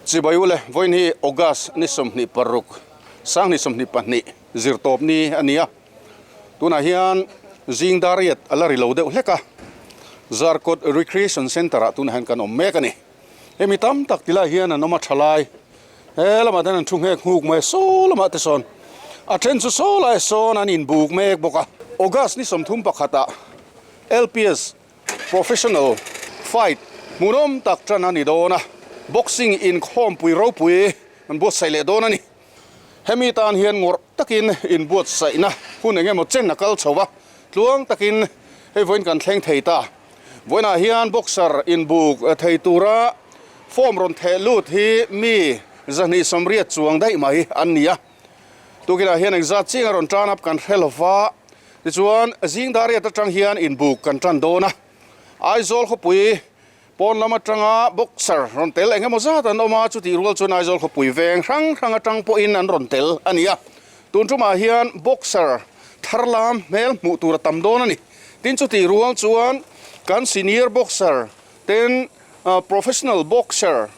Chibai ule, vawiin hi August ni 26, 2022 zirtawp ni a ni a. Tunah hian zing dar riat a la ri lo deuh hlek a, Zarkawt Recreation Centre ah tunah hian kan awm mek a ni. Hemi tam tak tilai hian an awm a tha lai, he lamah te hian an thu nghek nghuk mai a, saw lamah te sawn a then chu saw lai sawn an inbuk mek bawk a. August ni 31 ah LPS Professional fight hmuhnawm tak tan a ni dawn a, boxing inkhawmpui ropui an buatsaih leh dawn a ni. Hemi tan hian ngawrh takin inbuatsaihna hun eng emaw chen a kal chho va, tluang takin hei vawiin kan thleng thei ta. Vawiinah hian boxer inbuk thei tura form rawn theh lut hi mi 280 chuang daih mai an ni a. Tukinah hian engzat chiang a rawn tan up kan hre lo va, tichuan zing dariat atang hian inbuk kan tan dawn a. Aizawl khawpui pawn lam atanga boxer rawn tel eng emaw zat an awm a, chutih rual chuan Aizawl khawpui veng hrang hrang atang pawhin an rawn tel a ni a. Tun tumah hian boxer thar lam hmel hmuh tur a tam dawn a ni. Tin chutih rual chuan kan senior boxer ten professional boxer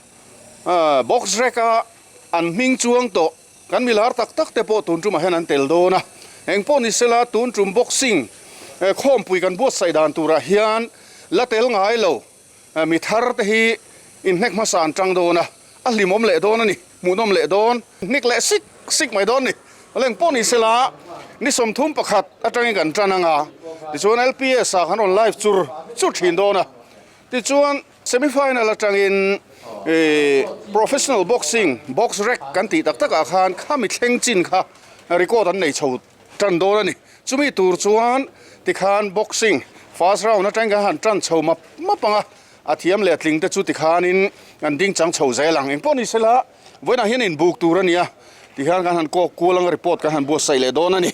box rek a An hming chuang tawh kan milar tak tak te pawh tun tumah hian an tel dawn a, eng pawh ni sela tun tum boxing khawmpui kan buatsaih dan turah hian la tel ngai lo mi thar te hi inhnek hmasa an tang dawn a, a hlimawm leh dawn a ni, hmuhnawm leh dawn, hnik leh sik sik mai dawn a ni. Eng pawh ni sela ni 31 atangin kan tan anga tichuan LPS ah kan rawn live chur chur thin dawn a, tichuan. Semi final atangin professional boxing box rec kan tih tak takah khan khami thleng chin kha record an nei chho tan dawn a ni. Chumi tur chuan tikhan boxing first round atangin kan han tan chho map map ang a, a thiam leh a tling te chu tikhanin an ding chang chho zel ang. Engpawh ni sela vawiinah hian inbuk tur a ni a, tikhan kan han kawk kual anga report kan han buatsaih leh dawn a ni.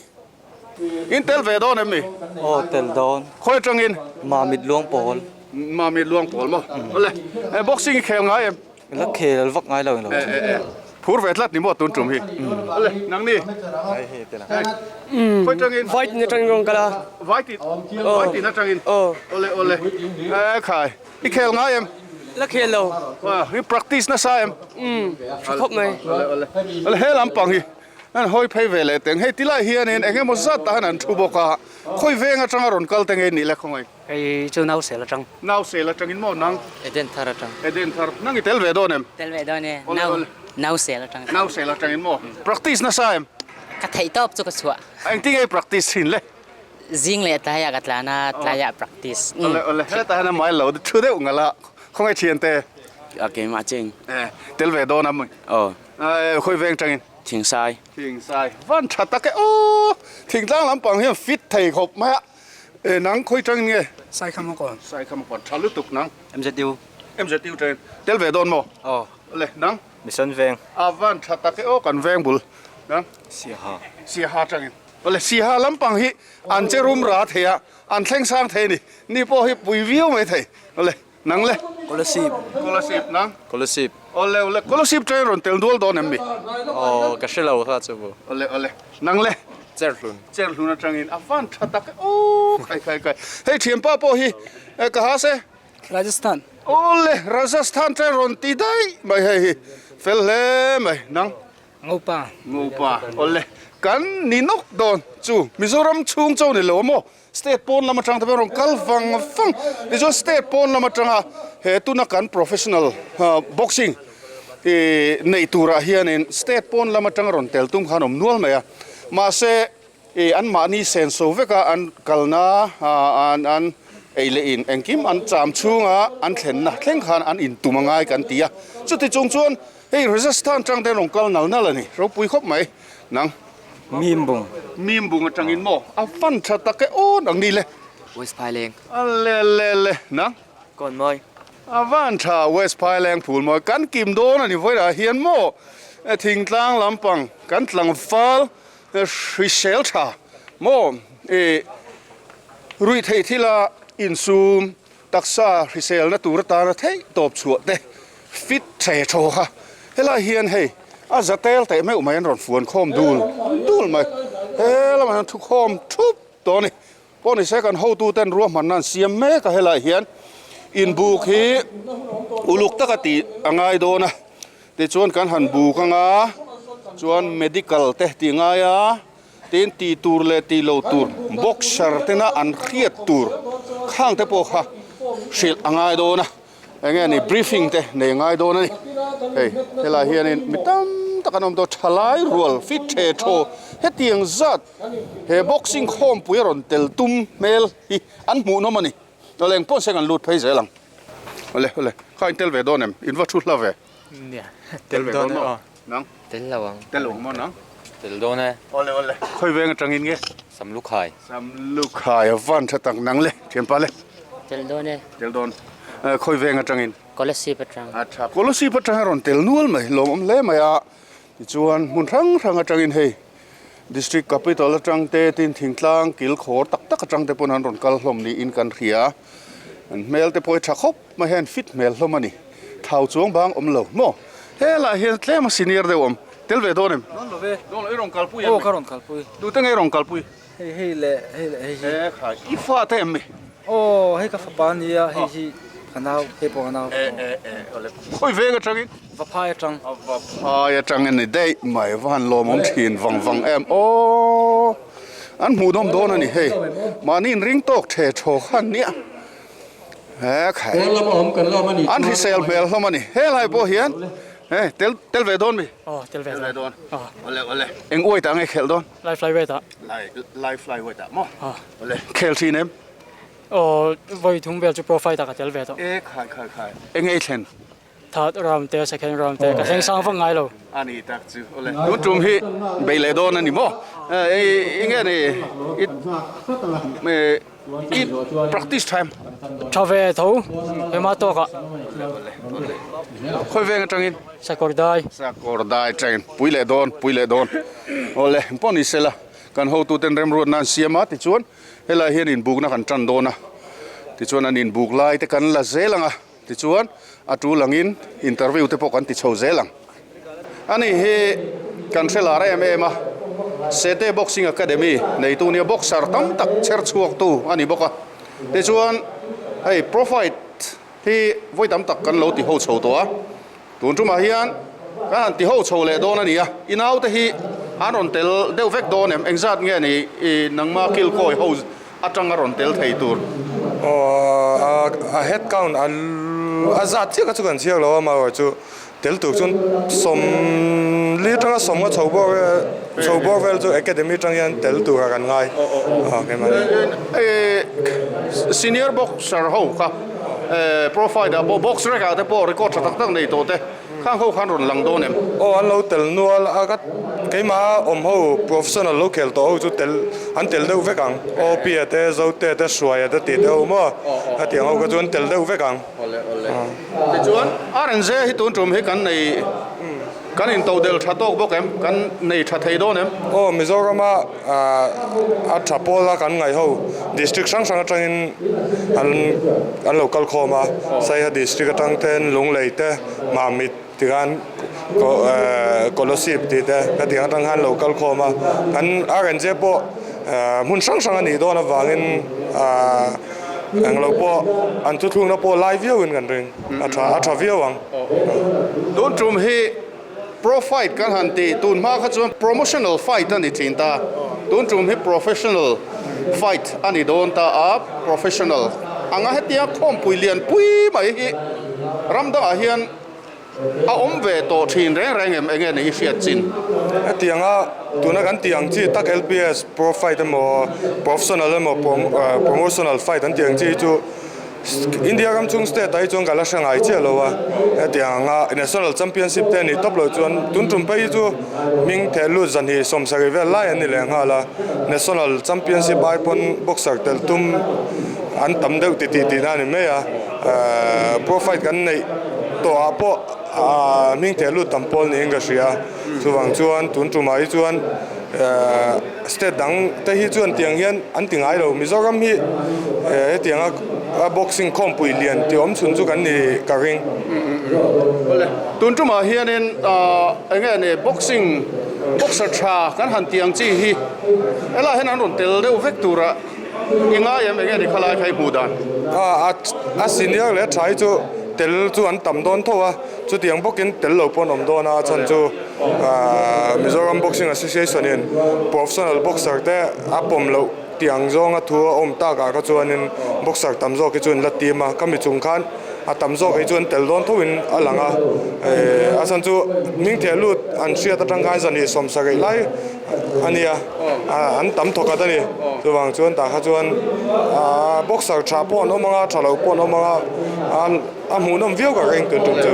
In tel ve dawn em ni? Aw tel dawn. Khawi atangin? Mamit luang pawl. Mamit luang pawl maw? Awle. E boxing i khel ngai em? La khel vak ngai lo ilo. E e e. Phur ve tlat ni maw tun tum hi? Awle nang ni? Ai hei tel ang. Khawi atangin? Vai tin atangin rawn kal a. Vai tin? Vai tin atangin? Aw. Awle awle. E khai. I khel ngai em? La khel lo. I practice nasa em? Umm. Tha khawp mai. Awle awle. Awle he lampang hi. An hawi phei ve leh teng. Hei tilai hianin eng emaw zat ah hian an thu bawk a, khawi veng atanga rawn kal te ngei nih le khawngaih? Hei chu Nausel atang. Nausel atangin maw nang? Eden thar atang. Eden thar. Nang i tel ve dawn em? Tel ve dawn e. Awle awle. Nausel atang. Nausel atangin maw? Practice nasa em? Ka theih tawp chu ka chhuah. Engtin nge i practice thin le? Zing leh tlaiah ka tlan a, tlaiah practice. Awle awle. Hetah hian a mai lo thu deuh ngalh a, khawngaih thiante? A keimah cheng. E, tel ve dawn a maw? Aw. Khawi veng tangin? Thingsai. Thingsai. Van tha tak e aw! Thingtlang lampang hian fit thei khawp mai a. E nang khawi tangin nge? Saikhamakawn. Saikhamakawn. Tha lutuk nang. MZU. MZU tangin. Tel ve dawn maw? Aw. Le nang? Mission veng. A van tha tak e aw kan veng bul. Nang? Siaha. Siaha tangin. Le Siaha lampang hi an che rum ra thei a, an thleng sang thei a ni. Ni pawh hi pui viau mai thei. Le. Nang le? Kolasib. Kolasib nang? Kolasib. Awle awle, Kolasib train rawn tel dual dawn em mi? Aw, ka hre lo kha chu bu. Awle awle, nang le? Cherhlun. Cherhlun atangin a van tha tak e, aw khai khai khai. Hei thianpa pawh hi ka ha se? Rajasthan. Awle, Rajasthan train rawn ti daih mai hei hi, fel hle mai, nang? Ngopa. Ngopa, awle, kan ni nawk dawn chu, Mizoram chhung cho ni lo a maw? State pawn lam atang te pawh rawn kal vang vang tichuan state pawn lam atanga he tuna kan professional boxing ih neih turah hianin state pawn lam atanga rawn tel tum khan awm nual mai a mahse ih anmahni senso veka an kalna an an ei leh in engkim an cham chhunga an thlenna thleng khan an intum a ngai kan ti a chuti chung chuan hei Rajasthan tang te rawn kal nal nal a ni ropui khawp mai nang. Mimbung. Mimbung atangin maw? A fan tha tak e aw nang ni le. West Phaileng. A le le le nang. Kawn mawi. A van tha West Phaileng phul mawi kan kim dawn a ni vawilah hian maw thingtlang lampang kan tlangval hrisel tha maw ih ruih theih thila insum taksa hriselna tur atana theih tawp chhuah te fit the thaw kha helai hian hei a za tel teh meuh mai an rawn fuan khawm dul dul mai he lamah hian thu khawm thup tawh a ni pawh ni se kan hotu ten ruahmanna an siam mek a helai hian inbuk hi uluk taka tih a ngai dawn a. Tichuan kan han buk anga chuan medical te tih ngai a, tin tih tur leh tih lo tur boxer tena an hriat tur khang te pawh kha hrilh a ngai dawn a, eng nge ni briefing te nei a ngai dawn a ni. Hei helai hianin mi tam tak an awm tawh thalai rual fit the thaw hetiang zat he boxing khawmpui a rawn tel tum hmel hi an hmuhnawm a ni. Awle engpawh se kan lut phei zel ang. Awle awle kha in tel ve dawn em? In va thu hla ve. Nia tel ve dawn maw? Nang? Tel lo ang. Tel lo ang maw nang? Tel dawn e. Awle awle khawi veng atangin nge? Samlukhai. Samlukhai a van tha tak nang le thianpa le. Tel dawn e. Tel dawn. Khawi veng atangin? Kolasib atang. A tha. Kolasib atang a rawn tel nual mai lawmawm hle mai a. Tichuan hmun hrang hrang atangin hei District Capital atang te tin thingtlang kil khawr tak tak atang te pawn an rawn kal hlawm niin kan hria. An hmel te pawh hi tha khawp mai hian fit hmel hlawm a ni. Thau chuang bang awm lo maw? Helai hian tlem a senior deuh awm. Tel ve dawn em? Dawn lo ve. Dawn lo i rawn kalpui em? Aw ka rawn kalpui. Tute nge i rawn kalpui? Hei hei leh hei leh hei hi. E khai i fa te em mi? Aw hei ka fapa a nia hei hi ka nau hei pawh ka nau. E e e awle khawi veng atangin? Vaphai atang. A vaphai atang a ni daih mai va han lawmawm thin vang vang em aw an hmuhnawm dawn a ni hei mahni in ring tawk the thaw khan nia he khai an hrisel hmel hlawm a ni helai pawh hian hei tel tel ve dawn mi? Aw tel ve dawn awle awle eng uai tah nge khelh dawn? Lai fly weight ah. Lai lai fly weight ah maw? Awle khel thin em? Aw vawi thum vel chu pro fight ah ka tel ve tawh. E khai khai khai. Eng ei thlen? Third round te second round te ka thleng sang vak ngai lo. A ni tak chu awle. Tun tum hi bei leh dawn a ni maw? Eng nge ni i i practice time? Tha ve tho hema tawk ah. Khawi veng atangin? Sakawr dai. Sakawr dai atangin pui leh dawn pui leh dawn. Awle pawh ni sela kan hotuten remruatna an siam a tichuan helai hian inbukna kan tan dawn a tichuan an inbuk lai te kan la zel ang a tichuan a tul angin interview te pawh kan ti chho zel ang. Ani hi kan hre lar em em a Sete Boxing Academy neitu nia boxer tam tak chher chhuaktu a ni bawk a tichuan hei pro fight hi vawi tam tak kan lo ti ho chho tawh a, tun tumah hian kan han ti ho chho leh dawn a ni a, i naute hi an rawn tel deuh vek dawn em? Engzat nge ni i nangma kilkawi ho atanga rawn tel thei tur? Aw a head count a zat chiah kha chu kan chhiar lo a, amaherawhchu Tel tur chuan 40 atanga 50 chho bawr vel chho bawr vel chu academy atang hian tel tura kan ngai a keimah ni. Senior boxer ho kha profile ah pawh box rek ah te pawh record tha tak tak nei tawh te khang ho khan rawn lang dawn em? Aw an lo tel nual a ka keimah awm ho professional lo khel tawh ho chu tel an tel deuh vek ang aw Pia te Zote te Hruaia te tih te ho maw hetiang ho kha chu an tel deuh vek ang. Awle awle. Tichuan RNZ hi tun tum hi kan nei kan in to del tha tawk bawk em? Kan nei tha thei dawn em? Aw Mizorama a tha pawla kan ngaih ho district hrang hrang atangin an an lo kal khawm a, Saiha district atang ten Lunglei te Mamit tikhan Kolasib tih te hetiang atang khan lo kal khawm a, kan RNZ pawh hmun hrang hrang a nih dawn avangin Englo pawh an thuthlukna pawh lai viauin kan ring, a tha a tha viau ang. Tun tum hi pro fight kan han ti, tun hma kha chuan promotional fight a ni thin ta, tun tum hi professional fight a ni dawn ta a, professional anga hetia khawmpui lian pui mai hi ram dangah hian A awm ve tawh thin reng reng em enge ni i hriat chin? Hetianga tuna kan tih ang chi tak LPS Pro Fight emaw Professional emaw Promotional Fight an tih ang chi hi chu India ram chhung state ah hi chuan ka la hre ngai chiah lo a, hetianga National Championship te anih tawp loh chuan tun tum phei hi chu hming theh lut zahnih 70 vel lai an ni leh nghal a, National Championship ai pawn boxer tel tum an tam deuh titih tihna a ni mai a. Pro fight kan neih tawhah pawh hming theh lut tam pawl niin ka hria. Chuvang chuan tun tumah hi chuan state dang te hi chuan tiang hian an ti ngai lo. Mizoram hi hetianga boxing khawmpui lian tih awm chhun chu kan ni ka ring. Tun tumah hianin eng nge ni boxing boxer tha kan han tih ang chi hi helaiah hian an rawn tel deuh vek tura. I ngai em enge ni khalai kha i hmuh dan? A senior leh tha hi chu tel chu an tam dawn tho a, chutiang bawkin tel lo pawh an awm dawn a, a chhan chu Mizoram Boxing Association in professional boxer te a pawm loh tih ang zawnga thu a awm takah kha chuanin boxer tam zawk hi chu an la tim a, khami chung khan a tam zawk hi chu an tel dawn thoin a lang a, a chhan chu hming theh lut an hriat atang khan zan 70 lai a nia an tam thawk at a ni chuvang chuan tah kha chuan boxer tha pawh an awm ang a tha lo pawh an awm ang a a hmuhnawm viau ka ring tun tum chu.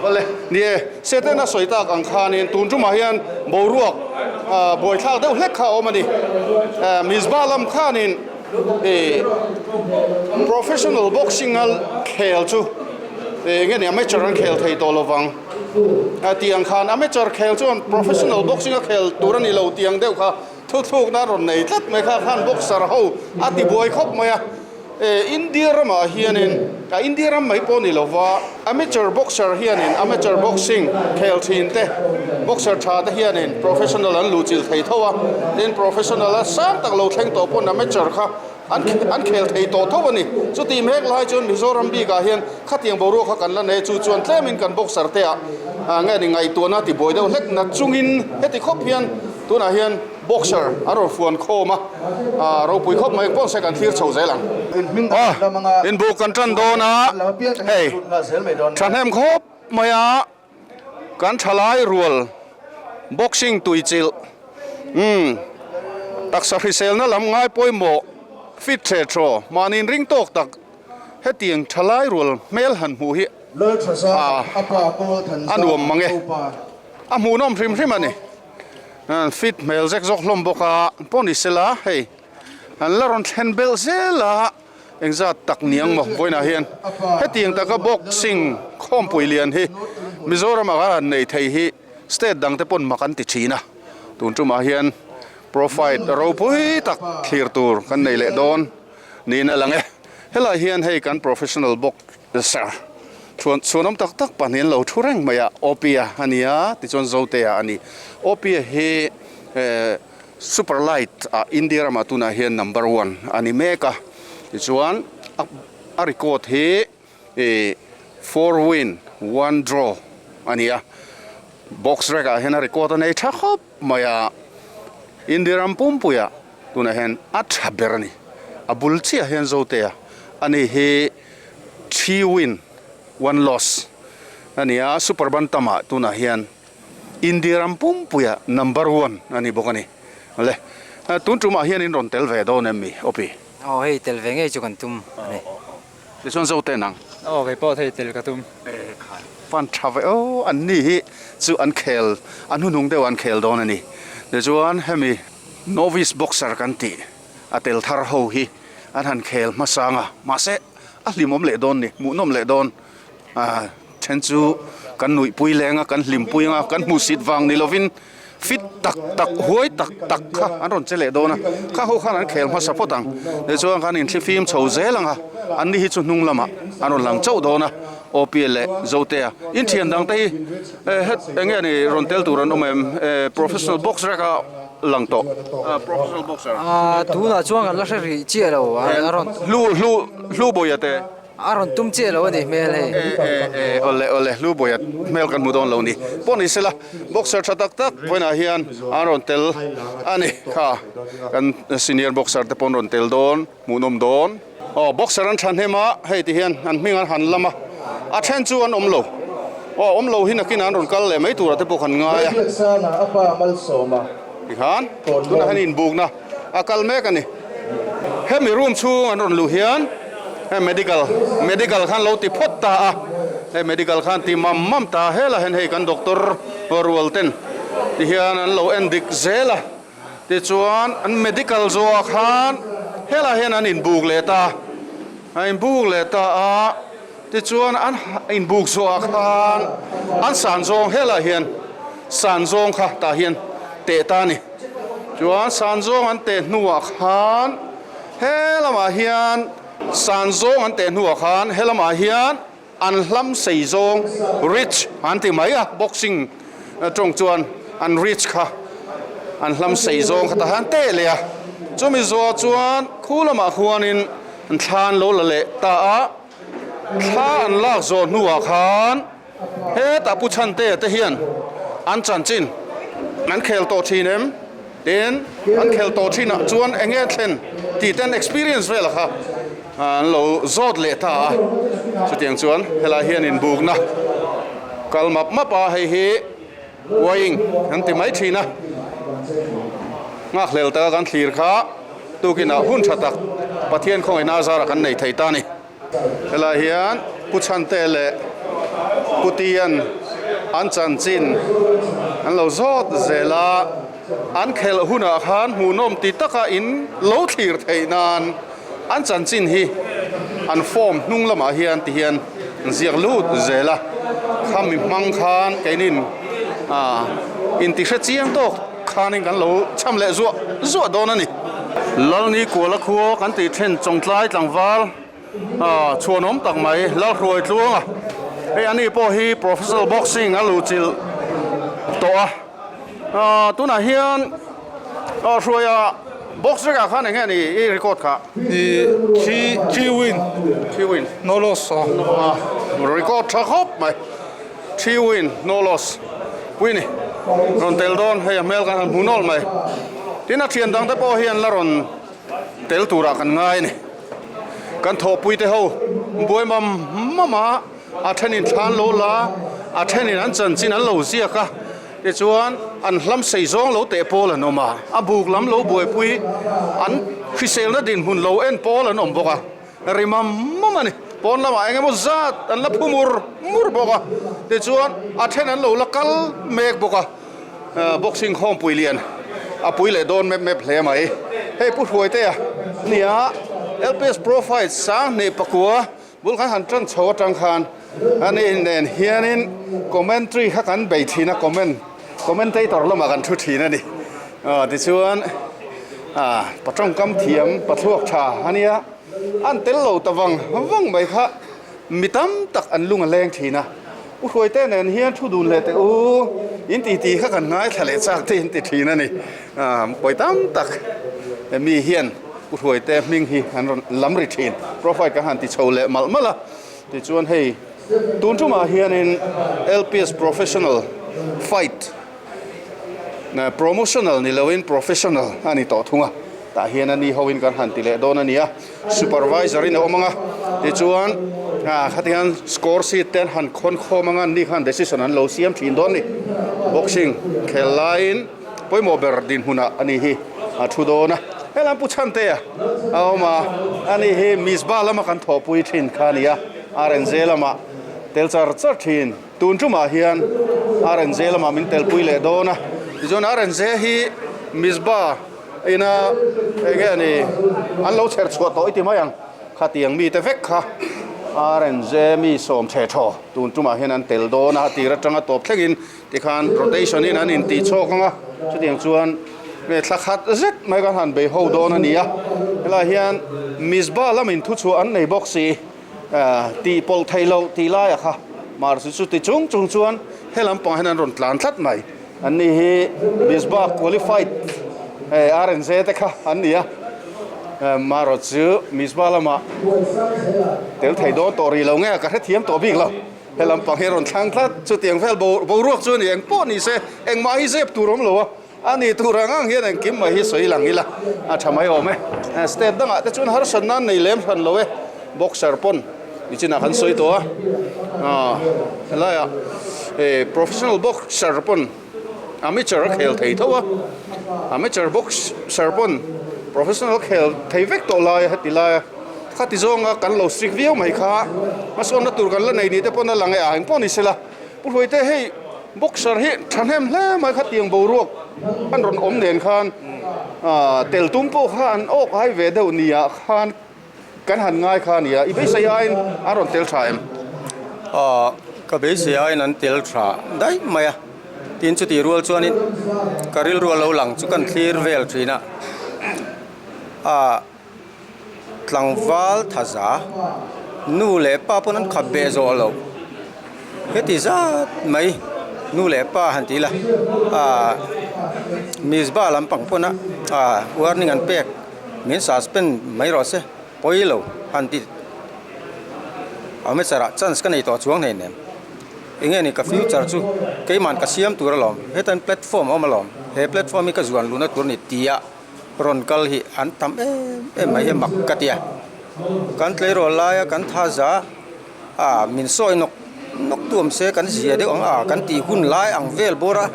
Awle ni e, Satan a sawi tak ang khanin tun tumah hian boruak buaithlak deuh hlek kha a awm a ni. Mizba lam khanin professional boxing a khel chu enge ni amateur an khel thei tawh lovang a tih ang khan amateur khel chuan professional boxing a khel tur a ni lo tih ang deuh kha thuthlukna a rawn nei tlat mai kha khan boxer ho a ti buai khawp mai a. India ramah hianin a India ram mai pawh ni lova amateur boxer hianin amateur boxing khel thin te boxer tha te hianin professional an luhchilh thei tho a, tin professional a sang tak lo thleng tawh pawn amateur kha an an khel thei tawh tho a ni. Chutih mek lai chuan Mizoram bikah hian khatiang boruak kha kan la nei chu chuan tlemin kan boxer te ah nge ni ngaihtuahna tibuai deuh hlek na chungin heti khawp hian tunah hian Boxer a rawn fuan khawm a, ropui khawp mai pawh se kan thlir chho zel ang. Aw, inbuk kan tan dawn a, hei thahnem khawp mai a, kan thalai rual boxing tuichilh, umm, taksa hriselna lam ngai pawimawh fit the thaw mahni inring tawk tak hetiang thalai rual hmel han hmuh hi a nuam mang e, a hmuhnawm hrim hrim a ni. An fit hmel zek zawk hlawm bawk a, pawh ni sela hei an la rawn thlen belh zel a, engzat tak ni ang maw vawiinah hian hetiang taka boxing khawmpui lian hi Mizoram ah khan nei thei hi state dang te pawn mak an ti thin a, tun tumah hian pro fight ropui tak thlir tur kan nei leh dawn niin a lang e, helai hian hei kan professional boxer. Chuan chhuanawm tak tak pahnih an lo thu reng mai a, Opia a ni a, tichuan Zotea a ni. Opia hi super light ah India ramah tunah hian number one a ni mek a, tichuan a record hi four win one draw a ni a, box rek ah hian a record a nei tha khawp mai a, India ram pumpuiah tunah hian a tha ber a ni. A bul chiah hian Zotea a ni hi. Three win, one loss a ni a, Super Bantam ah tunah hian India ram pumpuia number one a ni bawk a ni. Le, tun tumah hian in rawn tel ve dawn em mi, Opi? Aw, hei tel ve ngei chu kan tum a ni. Tichuan zo ten ang. Aw, kei pawh thei tel ka tum. E khai, fan tha ve aw, an ni hi chu an khel, an hnuhnung deuh an khel dawn a ni. Tichuan hemi novice boxer kan tih a tel thar ho hi an han khel hmasang a, mahse a hlimawm leh dawn ni, hmuhnawm leh dawn a then chu kan nuihpui leng a, kan hlimpui ang a, kan hmuhsit vang ni lovin fit tak tak huai tak tak kha an rawn che leh dawn a, kha ho khan an khel hmasa phawt ang, tichuan khan inthlifim chho zel ang a, an ni hi chu hnung lamah an rawn lang chauh dawn a, Awpia leh Zotea inthian dang te hi het eng nge ni rawn tel tur an awm em, professional boxer a kha. lang tawh professional boxer. Aaa tunah chuan kan la hre rih chiah lo a rawn hlu hlu hlu bawia te a rawn tum chiah lo a ni hmel hei. E e e awle awle hlu bawia hmel kan hmu dawn lo ni pawh ni sela boxer tha tak tak vawiinah hian an rawn tel a ni kha kan senior boxer te pawh an rawn tel dawn hmuhnawm dawn aw boxer an thahnem a hei ti hian an hming an han lam a a then chu an awm lo aw awm lo hi nakin an rawn kal leh mai turah te pawh kan ngai a tikhan tunah hian inbukna a kal mek a ni hemi room chhung an rawn luh hian hei medical medical khan lo ti phawt ta a hei medical khan ti mam mam ta helai hian hei kan doctor rual ten tihian an lo en dik zel a. Tichuan an medical zawhah khan helaiah hian an inbuk leh ta a, an inbuk leh ta a, tichuan an inbuk zawhah khan an san zawng helaiah hian san zawng kha tah hian teh ta a ni. Chuan san zawng an teh hnuah khan he lamah hian san zawng an teh hnuah khan he lamah hian an hlam sei zawng reach an ti mai a, boxing tawng chuan an reach kha an hlam sei zawng kha ta han teh leh a, chumi zawh chuan khu lamah khuanin an thlan lo la leh ta a, Thla an lak zawh hnuah khan hetah Pu Chhantea te hian an chanchin an khel tawh thin em? Tin, an khel tawh thinah chuan eng nge thlen tih ten experience velah kha an lo zawt leh ta a. Chutiang chuan helai hian inbukna kal map map a, hei hi Weighing an ti mai thin a, nghakhlel taka kan thlir kha tukinah hun tha tak Pathian khawngaihna azarah kan nei thei ta a ni. Helai hian Pu Chhante leh Pu Tian an chanchin an lo zawt zel a, an khelh hunah khan hmuhnawm ti taka in lo thlir theih nan an chanchin hi an form hnung lamah hian ti hian an ziak lut zel a, khami hmang khan keinin ah inti hre chiang tawk khanin kan lo cham leh zuah zuah dawn a ni. Lalni Kuala khua kan tih then Chawngtlai tlangval ah chhuanawm tak mai Lalhruai Tluanga hei ani pawh hi professional boxing a luhchilh tawh a. Aaa tunah hian aw hruaia box vekah khan eng nge ni i record kha? I three win. Three win. No loss aw. Record tha khawp mai. Three win no loss. Pui ni. Rawn tel dawn hei a hmel kan han hmu nawlh mai. Tin a thian dang te pawh hian la rawn tel turah kan ngai a ni. Kan thawhpui te ho buai mam mam a a thenin thlan lo la a thenin an chanchin an lo ziak a. Tichuan, an hlam sei zawng lo teh pawl an awm a, a buk lam lo buaipui, an hriselna dinhmun lo en pawl an awm bawk a, ri mam mam a ni. Pawn lamah eng emaw zat an la phu mur mur bawk a, tichuan a then an lo la kal mek bawk a, boxing khawmpui lian a pui leh dawn mep mep hle mai. Hei Pu Hruaitea nia LPS Profile 10 pakua Bul kan han tan chho atang khan ani nen hianin commentary kha kan bei thin a, comment commentator lamah kan thu thin a ni. Aw tichuan ah pa tawngkam thiam pa thluak tha a nia, an tel lo ta vang vang mai kha mi tam tak an lung a leng thin a. U Hruaite nen hian thu dun leh teh u, in ti ti kha kan ngaithla leh chak te in ti thin a ni. Ah pawi tam tak mi hian. Pu Hruaite hming hi an rawn lam ri thin. Profile kan han ti chho leh malh malh a, tichuan hei tun tumah hianin LPS Professional Fight Promotional ni loin Professional a ni tawh thung a, tah hian a ni hoin kan han ti leh dawn a ni a, Supervisor in a awm ang a, tichuan khati hian score sheet te an han khawn khawm ang a, an ni khan decision an lo siam thin dawn a ni. Boxing khel laiin. Pawimawh ber dinhmunah a ni hi a thu dawn a, helam Pu Chhantea a awm a, a ni hi Mizpah lama kan thawhpui thin kha a ni a, RNJ lamah tel char char thin, tun tumah hian RNJ lamah min telpui leh dawn a, tichuan RNJ hi Mizpah ina eng nge ni an lo chher chhuah tawh i ti mai ang, khatiang mite vek kha RNJ mi sawm chhe thaw tun tumah hian an tel dawn a, a tir atanga tawp thlengin. Tikhan rotation in an intih chhawk ang a, chutiang chuan nge thla khat zet mai kan han bei ho dawn a ni a. Helaiah hian Mizpah lamin thuchhuah an nei bawk si, tih pawlh theih loh tih laiah kha mahse chuti chung chung chuan he lampangah hian an rawn tlan tlat mai. An ni hi Mizpah qualified RNZ te kha an ni a, marawh chu Mizpah lamah tel thei dawn tawh rih lo nge ka hrethiam tawh bik lo. He lampang hi a rawn thlang tlat, chutiang vel boruak chu a ni, eng pawh ni se, engmah hi zep tur awm lo a, a ni tur ang ang hian engkim mai hi sawi lang ila a tha mai awm e. State dangah te chuan harsat nan nei lem hran lo e, boxer pawn nichinah kan sawi tawh a, helaiah professional boxer pawn amateur a khel thei tho a, amateur boxer pawn professional khel thei vek tawh lai a heti lai a. Khati zawnga kan lo strict viau mai kha hmasawnna tur kan la nei ni te pawn a lang e a, engpawh ni sela. Pu Hruaite hei boxer hi thahnem hle mai khatiang boruak an rawn awm nen khan tel tum pawh kha an awk ai ve deuh nia khan kan han ngai kha nia, i beisei aiin an rawn tel tha em? Aw, ka beisei aiin an tel tha daih mai a, tin chutih rual chuanin ka rilru a lo lang chu kan thlir vel thin a, ah. Tlangval thaza nu leh pa pawn an khap beh zawh loh heti zat mai nu leh pa han tih ila ah Mizpah lampang pawna ah warning an pek min suspend mai rawh se pawi lo han ti. Amateur ah chance ka nei tawh chuang hlein em? Enge ni ka future chu keiman ka siam tur alawm, hetan platform a awm alawm, he platform hi ka zuan luhna tur a ni tia rawn kal hi an tam em em mai hi mak ka ti a. Kan tleirawl laia kan tha za a min sawi nawk nawk tu awm se kan zia deuh ang a kan tih hun lai ang vel bawr a,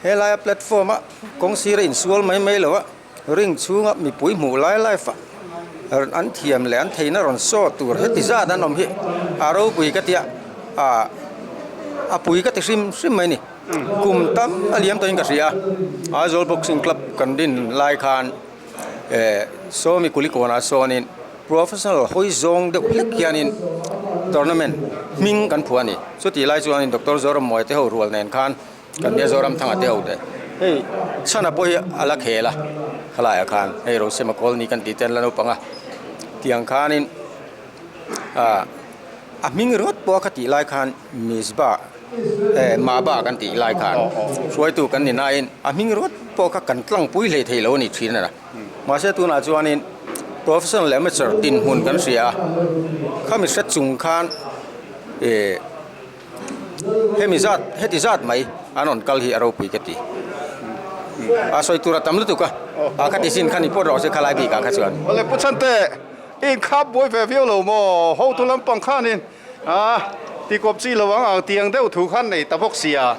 helaia platform a kawng sira insual mai mai lo a. Ring chhunga mipui hmuh lai lai fah an thiam leh an theihna rawn saw tur heti zat an awm hi a ropui ka tia ah a pui ka ti hrim hrim mai ni. Kum tam a liam tawhin ka hria a, Aizawl Boxing Club kan din lai khan eh sawmi kulikawnah sawnin professional hawi zawng deuh hlek hianin tournament hming kan phuah a ni. Chutih lai chuanin Doctor Zorammuai te ho rual nen khan Kan nia Zoramthanga te ho te hei chhana pawh hi a la khel a khalai ah khan hei Rosema Colony kan tih te an la naupang a tiang khanin ah a hming ringawt pawh a kha tih lai khan Mizba eh Maba kan tih lai khan hruaitu kan ni nain a hming ringawt pawh kha kan tlangpui hlei thei lo a ni thin a ni mahse tunah chuanin professional leh amateur dinhmun kan hria a khami hre chung khan eh. Hemi zat, heti zat mai an rawn kal hi a ropui ka ti. A sawi tur a tam lutuk a, a ka ti sin kha ni pawt rawh se khalai bikah kha chuan. Awle Pu Chhante, i inkhap buai ve viau lo maw? Hotu lampang khanin a ti kawp chi lo ang ang tiang deuh thu khan nei ta bawk sia.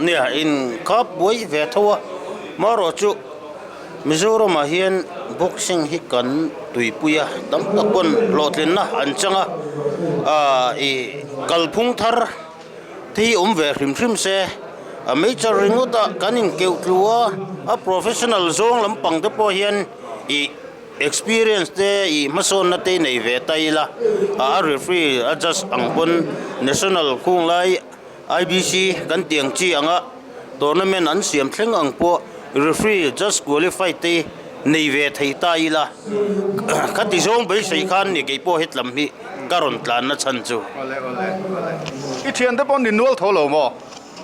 Nia, inkhap buai ve tho a, marawh chu Mizoramah hian boxing hi kan tuipui a, tam tak pawn hlawhtlinna an chang a, aah ih kalphung thar te hi awm ve hrim hrim se, a major ringawt a kan inkeuh tlu a, a professional zawng lampang te pawh hian ih experience te ih hmasawnna te nei ve ta ila, a referee a judge ang pawn national khung lai. IBC kan tih ang chi anga tournament an siam thleng ang pawh referee just qualified te nei ve thei ta ila ka ti zawng beisei khan ni kei pawh hetlam hi ka rawn tlan na chhan chu. Awle awle awle. I thian te pawh ni nual tho lo maw?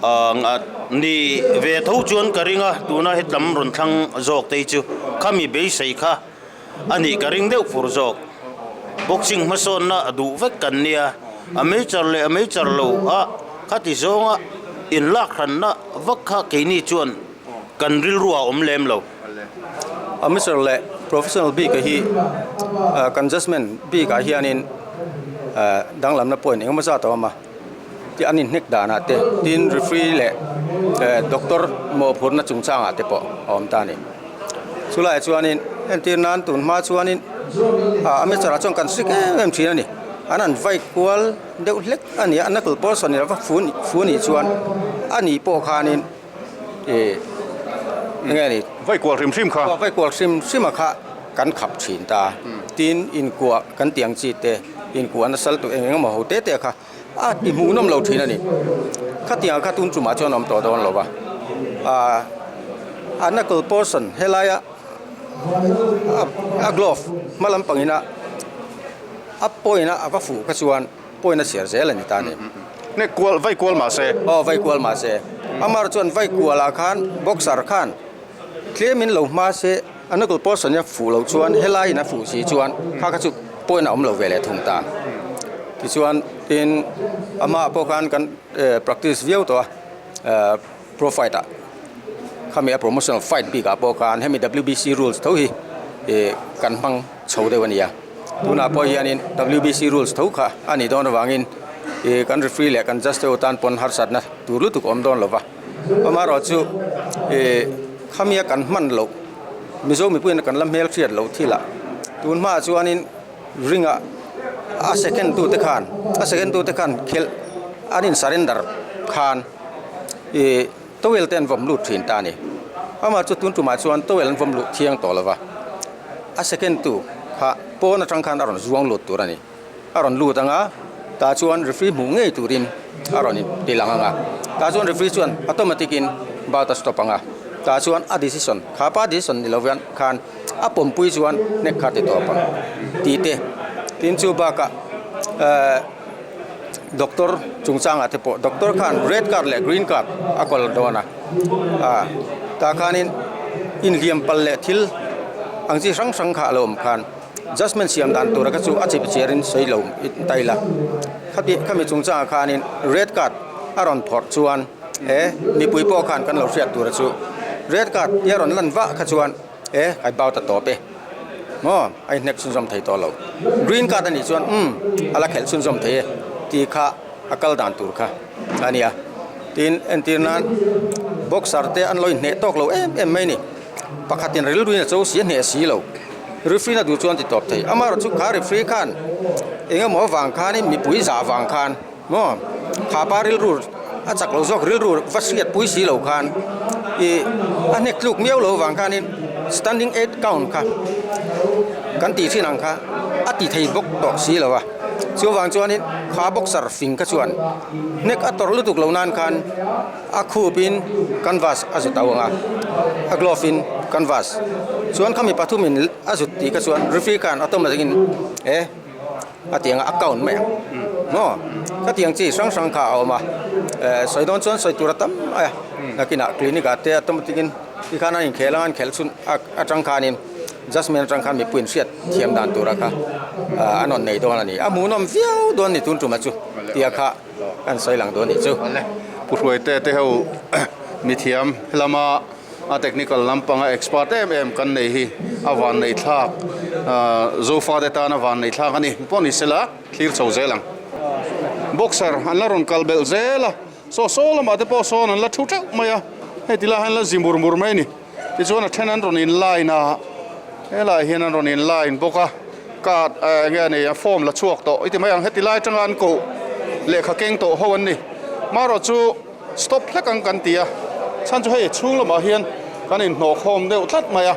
Aaa ni ve tho chuan ka ring a tuna hetlam rawn thlang zawk te hi chu khami beisei kha A nih ka ring deuh fur zawk. Boxing hmasawnna a duh vek kan nia, a meichar leh a meichar lo a khati zawnga inlak hranna vak kha keini chuan kan rilru a awm lem lo. Amateur leh professional bik hi kan judgement bikah hianin danglamna point engemaw zat a awm a, tih an inhnek danah te tin referee leh doctor mawhphurhna chungchangah te pawh a awm ta a ni. Chulaiah chuanin entir nan tun hma chuanin ah amateur ah chuan kan hrik em em thin a ni. An han vai kual deuh hlek a ni a, knuckle portion lova fu fu nih chuan a nih pawh khanin ih eng nge ni? Vai kual hrim hrim kha. Vai kual hrim hrim a kha kan khap thin ta. Tin inkuah kan tih ang chi te inkuah nasal tur eng eng emaw ho te te kha a ti hmuhnawm lo thin a ni. Khatiang kha tun tumah chuan a awm tawh dawn lo va. Ahh a knuckle portion helaia a glove hma lampangin a a point a va fuh kha chuan point a chhiar zel a ni ta a ni. Hne kual vai kual mah se. Aw vai kual mah se. Amar chuan vai kualah khan boxer khan tlemin lo hma se a knuckle portion hi a fuh loh chuan helaiin a fuh si chuan kha kha chu point a awm lo ve leh thung ta. Tichuan tin amah pawh khan kan practice viau tawh a pro fight ah khami a promotional fight bik ah pawh khan hemi WBC rules tho hi ih kan hmang chho deuh a ni a tunah pawh hianin WBC rules tho kha a nih dawn avangin ih kan referee leh kan judge te ho tan pawn harsatna tur lutuk a awm dawn lo va amaherawhchu ih khami a kan hman loh Mizo mipuiin kan la hmelhriat loh thil ah tun hmaah chuanin ring ah a second tu te khan a second tu te khan khelh an in surrender khan ih towel te an vawm lut thin ta a ni amah chu tun tumah chuan towel an vawm luh thiang tawh lo va a second tu kha pawn atang khan a rawn zuang lut tur a ni. A rawn lut ang a, tah chuan referee hmuh ngei turin a rawn ti lang ang a, tah chuan referee chuan automatic in bout a stop ang a, tah chuan a decision, kha pa decision ni lo hian khan a pawmpui chuan hnek kha ti tawp ang tih te, tin chu bakah ehh doctor chungchangah te pawh doctor khan red card leh green card a kawl dawn a, ah tah khanin inhliam palh leh thil ang chi hrang hrang kha a lo awm khan. Judgement siam dan tura kha chu a chip chiarin sawi lo taila. Khati khami chungchangah khanin red card a rawn phawrh chuan he mipui pawh khan kan lo hriat tur a chu red card hi a rawn lan vah kha chuan he kai bau ta tawp e maw a inhnek chhunzawm thei tawh lo. Green card a nih chuan umm a la khelh chhunzawm thei e tih kha a kal dan tur kha a nia. Tin entir nan boxer te an lo inhneh tawk lo em em mai a ni. Pakhatin rilruin a cho si a hneh si lo. Referee na duh chuan ti tawp thei. Amaherawhchu kha referee khan eng emaw avang khanin mipui zah avang khan maw kha pa rilru a chak lo zawk rilru va hriat pui si lo khan ih a hnek tluk miau lo avang khanin standing eight count kha kan tih thin ang kha a ti thei bawk tawh si lo a. Chuvang chuanin kha boxer fing kha chuan hnek a tawrh lutuk lo nan khan A khupin canvas a zut auh ang a, a glove in canvas chuan khami pathumin a zut tih kha chuan referee khan automatic in e a ti ang a, a count mai ang maw? Khatiang chi hrang hrang kha a awm a, eh sawi dawn chuan sawi tur a tam mai a, nakinah clinic ah te automatic in tikhan an inkhel ang an khelh chhun atang khanin judgement atang khan mipuiin hriat thiam dan tura kha an rawn nei dawn a ni, a hmuhnawm viau dawn ni tun tumah chu tia kha. Kan sawi lang dawn nih chu. Pu Hruaite te ho mithiam helama a technical lampanga expert em em kan nei hi a van nei thlak Zofa te tan a van nei thlak a ni pawh ni sela thlir chho zel ang. Boxer an la rawn kal belh zel a, saw saw lamah te pawh sawn an la thu teuh mai a, hei ti lai hian an la zi mur mur mai a ni. Tichuan a then an rawn in line a, helaiah hian an rawn in line bawk a, card eng nge a nei a form la chhuak tawh i ti mai ang, heti lai atanga an koh lehkha keng tawh ho an ni. Marawh chu stop hlek ang kan ti a, chhan chu hei chhung lamah hian kan inhnawh khawm deuh tlat mai a,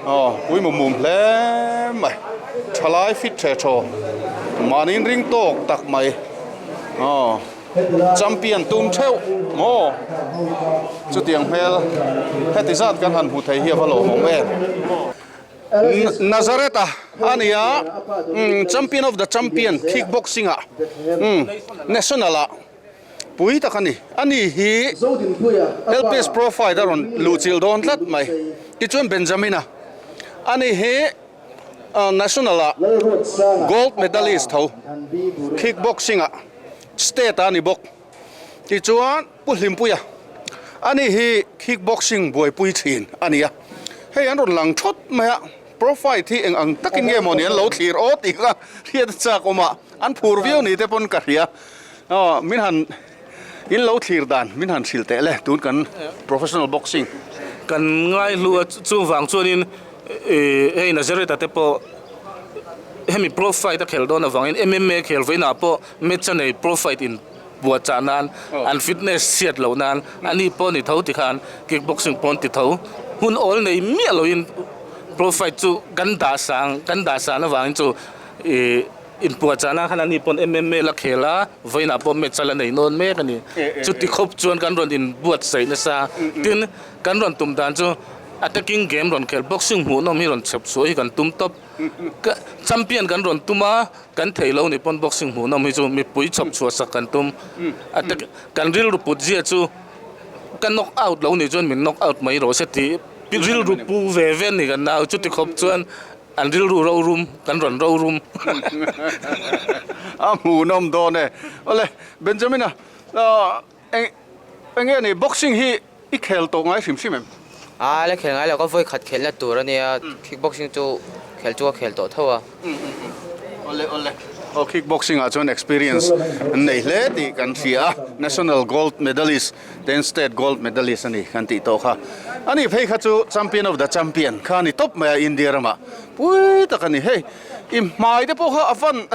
aw pui mum mum hle mai, thalai fit the thaw, mahni inring tawk tak mai, aw. Champion tum theuh maw? Chutiang hmel heti zat kan han hmu thei hi a va lawmawm em? Nazareth a a ni a, Champion of the Champion kickboxing ah National ah pui tak a ni. A ni hi LPS Pro Fight a rawn luhchilh dawn tlat mai. Tichuan Benjamin a a ni hi. National ah gold medalist tho kickboxing ah state ah a ni bawk tichuan Pu Hlimpuia ani hi kickboxing buaipui thin a ni a hei an rawn lang thawt mai a profile hi eng ang takin nge mawni an lo thlir aw tih kha hriat a chak awm a an phur viau ni te pawn ka hria aw min han in lo thlir dan min han hrilh teh le tun kan professional boxing. Kan ngaihlu a chuvang chuanin Hei Nazareth-a te pawh hemi pro fight a khel dawn avangin MMA khel vawiinah pawh match a nei pro fight in buatchah nan an fitness chhiat loh nan a ni pawh ni tho tikhan kickboxing pawh an ti tho. Hun awl nei miah loin pro fight chu kan dah sang kan dah san avangin chu ih inpuahchah nan khan a ni pawn MMA la khel a vawiinah pawh match a la nei nawn mek a ni. Chuti khawp chuan kan rawn inbuatsaih nasa. Tin, kan rawn tum dan chu. Attacking game rawn khelh boxing hmuhnawm hi rawn chhep chhuah hi kan tum tawp. Ka champion kan rawn tum a, kan theih lo ni pawn boxing hmuhnawm hi chu mipui chhawp chhuah sak kan tum. Attack kan rilru put zia chu ka knock out lo nih chuan min knock out mai rawh se tih rilru pu ve ve ni kan nau chuti khawp chuan an rilru rorum kan rawn rorum. A hmuhnawm dawn e. Awle Benjamin-a eng enge ni boxing hi I khel tawh ngai hrim hrim em? A la khel ngai lo, ka vawi khat khelna tur a nia, kickboxing chu khel chu ka khel tawh tho a. Awle awle, aw kickboxing ah chuan experience an nei hle tih kan hria a, national gold medalist ten state gold medalist a ni kan tih tawh kha. Ani phei kha chu champion of the champion kha a ni tawp mai a India ramah pui tak a ni. Hei i hmai te pawh kha a van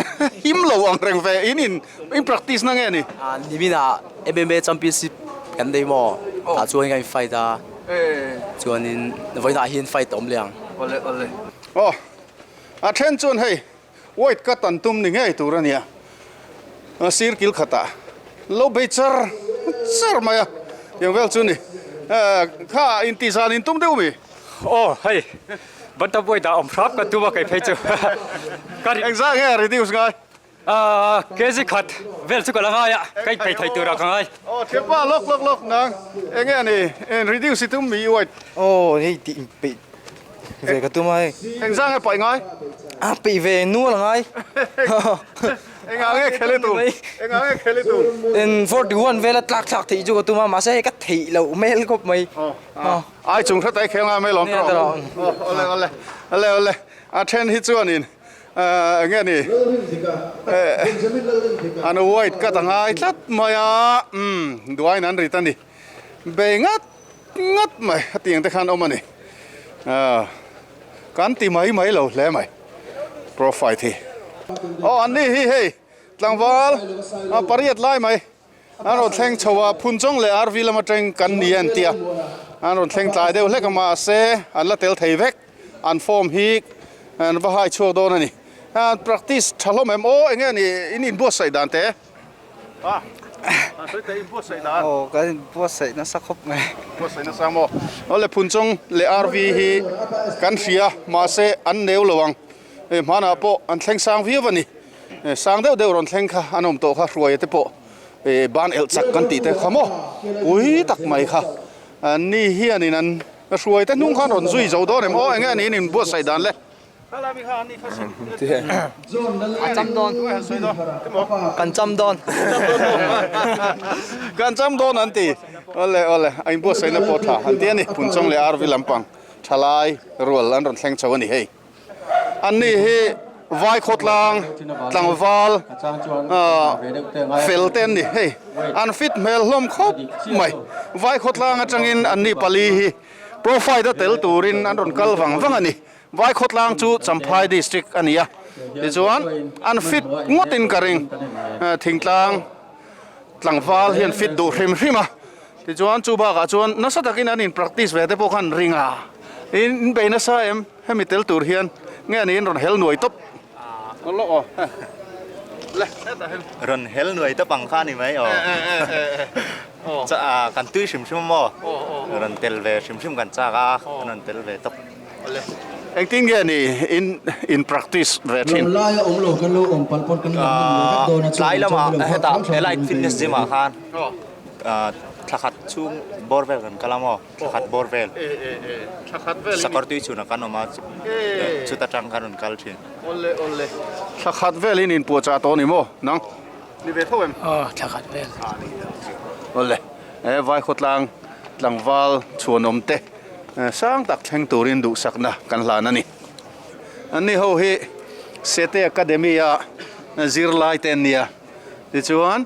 him lo ang reng ve, in in practice na nge ni? Niminah MMA championship kan nei maw? Tah chuan kan fight a, chuanin vawiinah hian fight a awm leh ang. Awle awle. Aw, a then chuan hei weight cut an tum ni ngei tur a nia, sir kil khatah lo bei char char mai a, tiang vel chu ni. Kha intihzan in tum deuh mi? Aw, hei bantam weight ah awm hrap kan tum a kei phei chu. Engzah nge reduce ngai? Kg khat vel chu ka la ngai a, ka inphei thei turah ka ngai. Aw thianpa lawk lawk lawk nang enge a ni in reduce i tum mi i weight. Aw hei tih inpeih ve ka tum a hei. Engzah nge paih ngai? A peih ve nual a ngai. Engah nge khel i tum? Engah nge khel i tum? En 41 vela tlak thlak theih chu ka tum a, mahse hei ka theih loh hmel khawp mai. Ai chung hret ai khel ngai mai lawm tawh. Awle awle awle awle a then hi chuanin enge ni an white cut a ngai tlat mai a umm duain an rit a ni bei ngat ngat mai a tiang te khan awm a ni kan ti mai mai lo hle mai profile hi aw an ni hi hei tlangval pariat lai mai. An rawn thleng chho a, Phunchawng leh RV lam atang kan ni an ti a, an rawn thleng tlai deuh hlek a mahse an la tel thei vek, an form hi an va hai chhuak dawn a ni. An practice tha hlawm em aw enge ni in inbuatsaih dan te? A, an sawi teh inbuatsaih dan. Aw kan inbuatsaih nasa khawp mai. Buatsaih nasa maw? Awle Phunchawng leh RV hi kan hria mahse an neu lo ang, hmanah pawh an thleng sang viau a ni. Sang deuh deuh rawn thleng kha an awm tawh kha hruaia te pawh ban elh chak kan tih te kha maw pui tak mai kha an ni hianin an hruai te hnung khan rawn zui zo dawn em aw enge a niin in buatsaih dan le A cham dawn kan cham dawn kan cham dawn an ti awle awle a inbuatsaihna pawh tha an ti a ni Phunchawng leh RV lampang thalai rual an rawn thleng chho a ni hei. Anni hi vai khawtlang tlangval fel te an ni hei an fit hmel hlawm khawp mai vai khawtlang atangin anni pali hi profile a tel turin an rawn kal vang vang a ni vai khawtlang chu Champhai district a ni a tichuan an fit ngawtin ka ring thingtlang tlangval hian fit duh hrim hrim a tichuan chu bakah chuan nasa takin an in practice ve te pawh khan ring a in bei nasa em. Hemi tel tur hian nge niin rawn hel nuai tawp lawk aw le hetah hian. Rawn hel nuai tawp ang kha a ni mai aw. Kan tui hrim hrim a maw? Rawn tel ve hrim hrim kan chak a, kan rawn tel ve tawp. Engtin nge ni in in practice ve thin? Tlai lamah hetah Elite Fitness Gym ah khan thla khat chhung bawr vel kan kal a maw? Thla khat bawr vel. Thla khat vel. Sakawr tui chhunah kan awm a, chuta tang khan rawn kal thin. Awle awle. Thla khat vel in inpuahchah tawh a ni maw? Nang ni ve tho em? Aw, thla khat vel. Awle, he Vaikhawtlang tlangval chhuanawm te sang tak thleng turin duhsakna kan hlan a ni. Anni ho hi Sete Academy a zirlai te an nia. Tichuan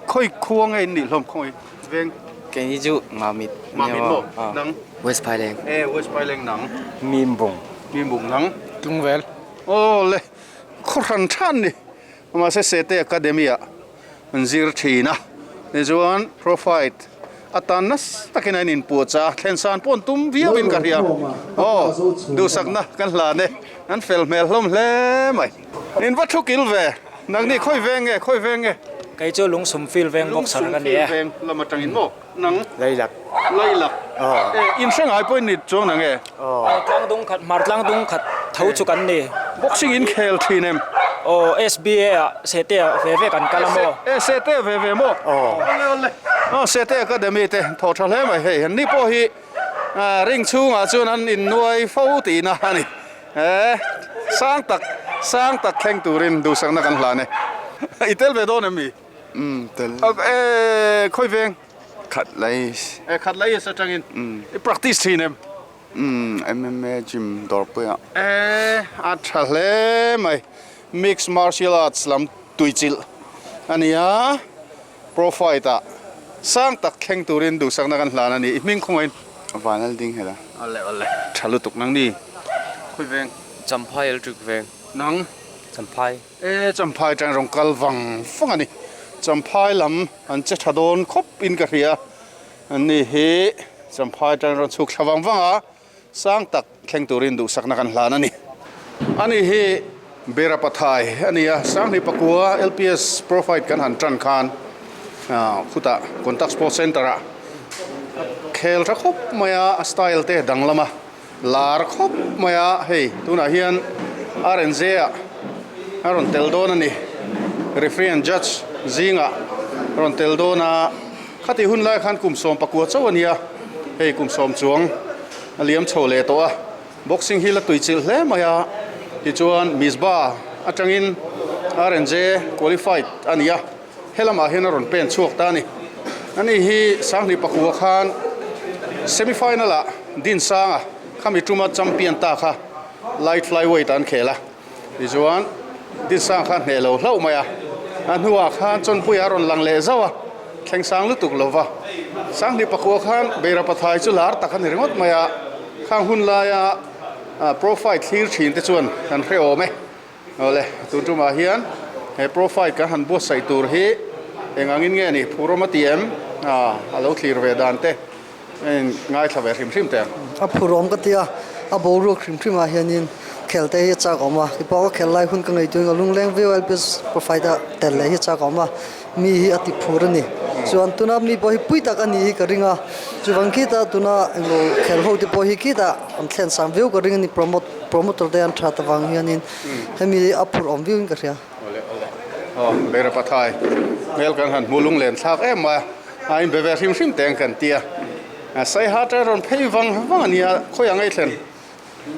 khawi khua nge in nih hlawm khawi veng? Keini chu Mamit. Mamit maw? Nang? West Phaileng. E West Phaileng nang? Mimbung. Mimbung nang? Tlungvel. Aw le khaw hran than ni. Mahse Sete Academy ah an zir thin a. Tichuan Profite atan nasa takin a in inpuahchah a, thlensan pawh an tum viau in ka hria. Aw duhsakna kan hlan e, an fel hmel hlawm hle mai. In va thu kil ve, nangni khawi veng nge, khawi veng nge? Kei chu Lungsum Field veng boxer ka ni e. Lungsum Field veng lam atangin maw? Nang? Lailak. Lailak. E, in hre ngai pawhin ni chuang nang e? Aw, tlang dung khat, hmar tlang dung khat tho chu kan ni. Boxing in khel thin em? Aw, SBA ah Sete ah ve ve kan kal a maw? E, Sete ve ve maw? Aw. Awle awle. Aw, Sete Academy te thaw tha hle mai hei. Anni pawh hi ring chhungah chuan an innuai fo tihna a ni. He sang tak sang tak thleng turin duhsakna kan hlan e. I tel ve dawn em mi? Umm tel. E khawi veng? Khat lais. E khat lais atangin. Umm. I practice thin em? Umm MMA gym dawrpuiah. E a tha hle mai. Mixed martial arts lam tuichilh a ni a. Pro fight ah sang tak thleng turin duhsakna kan hlan a ni. I hming khawngain? Vanal ding hela. Awle awle. Tha lutuk nang ni. Khawi veng? Champhai electric veng. Nang? Champhai. E Champhai tan rawn kal vang vang a ni. Champhai lam an che tha dawn khawp in ka hria. An ni hi Champhai tan rawn chhuk thla vang vang a. Sang tak thleng turin duhsakna kan hlan a ni. Ani hi Bera Pathai a ni a, Sanghni Pakua LPS Profite kan han tan khan khutah Contact Sports Centre ah khel tha khawp mai a, a style te danglam a, lar khawp mai a, hei tunah hian RNZ ah a rawn tel dawn a ni. Referee and Judge zingah a rawn tel dawn a. Khati hun lai khan kum 14 chauh a nia, hei kum sawm chuang a liam chho leh tawh a. Boxing hi la tuichilh hle mai a, tichuan Misbah atangin RNJ qualified a ni a, helamah hian a rawn pen chhuak ta a ni. Ani hi Sanghnih pakua khan semi final ah Dinsanga khami tuma champion ta kha light flyweight ah an khel a, tichuan Dinsanga kha hneh lo hlauh mai a, a hnuah khan Chawnpuia a rawn lang leh zauh a, thleng sang lutuk lo va. Sanghnih pakua khan Beira Pathai chu lar tak a ni ringawt mai a, khang hun laia profile thlir thin te chuan kan hre awm e. Awle, tun tumah hian he profile kan han buatsaih tur hi eng angin nge ni phurawm a ti em? A lo thlir ve dan te in ngaithla ve hrim hrim teh ang. A phurawm ka ti a, a boruak hrim hrim ah hianin khel te hi a chak awm a, keipawh ka khel lai hun ka ngaihtuah in ka lungleng viau a, LPS profile a tel leh hi a chak awm a, mi hi a ti phur a ni. Chuan tuna mi pawh hi pui tak a nih hi ka ring a, chuvang khitah tuna englo khel ho te pawh hi khitah an thlen sang viau ka ring a ni, promote promoter te an that avang hianin hemi a phur awm viau in ka hria. Awle awle. Aw Beira Pathai hmel kan han hmu lunglen thlak em mai a, a inbe ve hrim hrim teng kan ti a, Saiha te rawn phei vang vang a nia khawiah ngei thlen.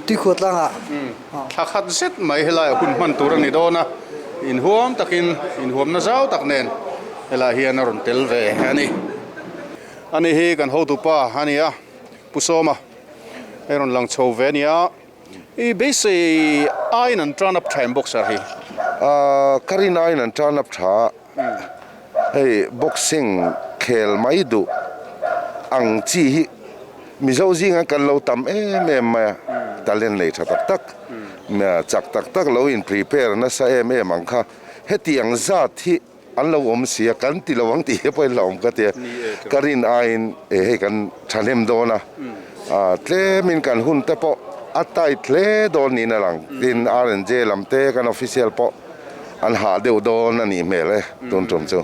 Tuikhuah tlangah. Thla khat zet mai helaiah hun hman tur a ni dawn a, inhuam takin inhuamna zau tak nen helaiah hian a rawn tel ve a ni. Ani hi kan hotupa a ni a, Pu Sawma hei rawn lang chho ve a ni a, i beisei aiin an turn up tha em boxer hi? Ka rin aiin an turn up tha a, hei boxing khel mai duh ang chi hi Mizo zinga kan lo tam em em mai a, talent nei tha tak tak, chak tak tak lo in prepare nasa em em ang kha, hetiang zat hi an lo awm si a, kan ti lo ang tih hi pawhin la awm ka ti a, ka rin aiin hei kan thahnem dawn a, tlemin kan hun te pawh a tight hle dawn niin a lang, tin RNJ lam te kan official pawh an hah deuh dawn a nih hmel e tun tum chu.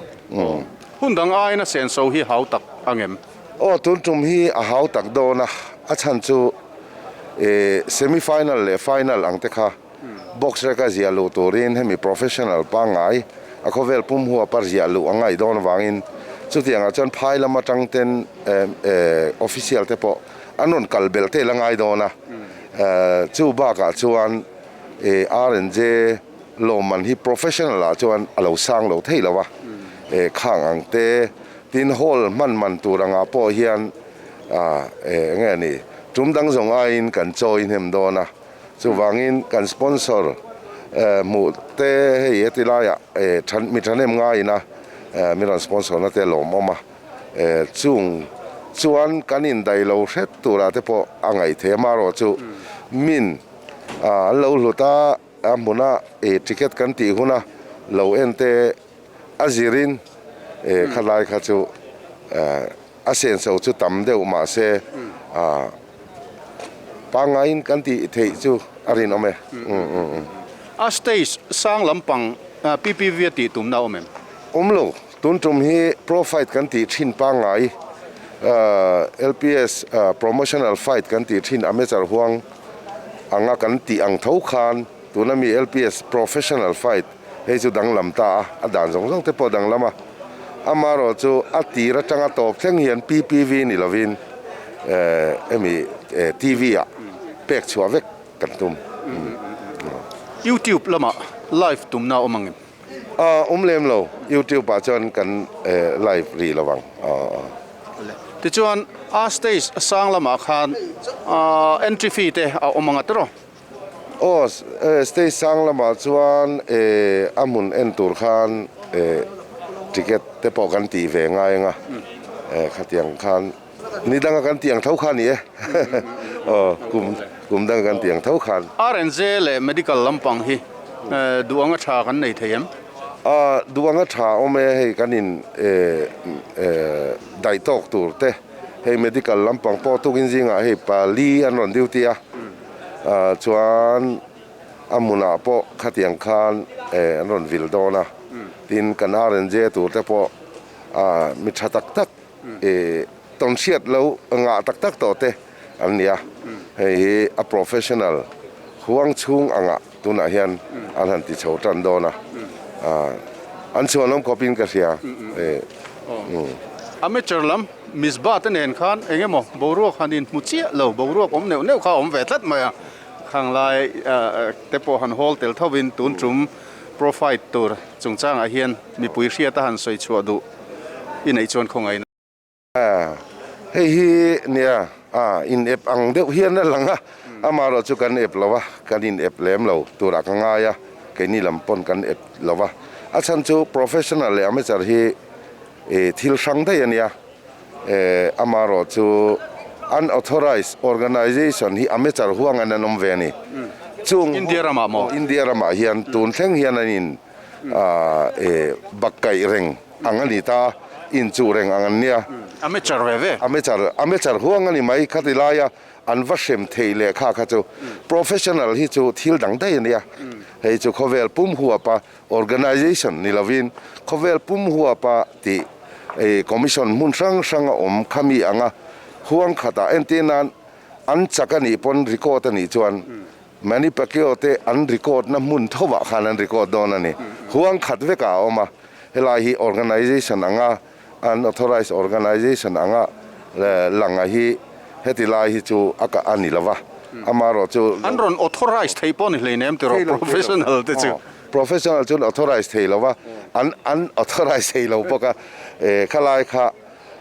Hun dang aiin a senso hi hau tak angem? Aw tun tum hi a hau tak dawn a, a chhan chu eh semi final leh final ang te kha box reka ziah luh turin hemi professional pangngai a khawvel pum huapa ziah luh a ngaih dawn avangin chutiangah chuan phai lam atang ten eh official te pawh an rawn kal belh te la ngai dawn a, eh chu bakah chuan eh R&J lawmman hi professional ah chuan a lo sang lo thei lo a, eh khang ang te. Tin, hall hman man tur angah pawh hian eng nge ni, tum dang zawng aiin kan chawi hnem dawn a, chuvangin kan sponsor hmuh te hei heti laiah mi thahnem ngaiin a mi rawn sponsor na te lawmawm a, chung chuan kan indaih lo hret turah te pawh a ngaih theih a, amaherawhchu min an lo hlut a, a hmuna ticket kan tih huna lo en te A zirin khalai kha chu a senso chu tam deuh mahse pangaiin kan tih theih chu a rinawm e. A stage sang lampang PPV a tih tumna a awm em? Awm lo. Tun tum hi Pro Fight kan tih thin pangngai LPS Promotional Fight kan tih thin amateur huang anga kan tih ang tho khan tuna mi LPS Professional Fight Hei chu danglam ta a, a dan zawng zawng te pawh danglam a. Amaherawh chu a tir atanga tawp thleng hian PPV ni lovin hemi TV ah pek chhuah vek kan tum. YouTube lamah live tumna a awm ang em? Awm lem lo, YouTube ah chuan kan live rih lo ang. Tichuan a stage sang lamah khan entry fee te a awm ang a tiraw? Aw, stage sang lamah chuan a hmun en tur khan ticket te pawh kan tih ve ngai ang a, khatiang khan ni danga kan tih ang tho kha a ni e, aw kum kum danga kan tih ang tho khan. RNJ leh medical lampang hi duh anga tha kan nei thei em? A, duh anga tha awm e, hei kan in daih tawk tur te, hei medical lampang pawh tukin zingah hei pali an rawn duty a. Chuan a hmunah pawh khatiang khan an rawn vil dawn a, tin kan RNJ tur te pawh mi tha tak tak tawn hriat lo ngah tak tak tawh te an ni a, hei hi a professional huang chhung angah tunah hian an han ti chho tan dawn a, an chhuanawm khawpin ka hria. Amateur lam Misbah te nen khan eng emaw boruak han inhmu chiah lo, boruak awm neuh neuh kha a awm ve tlat mai a. Khang lai te pawh han hawl tel thovin tun tum Pro Fight tur chungchangah hian mipui hriata han sawi chhuah duh i neih chuan khawngaihna. Hei hi nia a in ep ang deuh hian a lang a, amaherawh chu kan ep lo a, kan in ep lem lo turah ka ngai a, keini lam pawn kan ep lo a, a chhan chu professional leh amateur hi thil hrang daih a nia, amaherawh chu unauthorized organization hi amateur huang an an awm ve a ni, chung India ramah maw? India ramah hian tun thleng hian an in bakkaih reng ang a ni ta, inchuh reng ang an nia. Amateur ve ve. Amateur, amateur huang a ni mai khati laia an va hrem thei leh kha kha chu professional hi chu thil dang daih a nia. Hei chu khawvel pum huapa organization ni lovin khawvel pum huapa tih commission hmun hrang hrang a awm khami anga huang khatah entir nan an chak a nih pawn record a nih chuan Manny Pacquiao te an record na hmun thovah khan an record dawn a ni. Huang khat vekah a awm a, helai hi organization anga unauthorized organization anga langa hi heti lai hi chu a kah a ni lo va, amaherawh chu. An rawn authorize thei pawh ni hleinem tiraw professional te chu. Professional chu an authorize thei lo va, an an authorize thei lo bawk a, khalai kha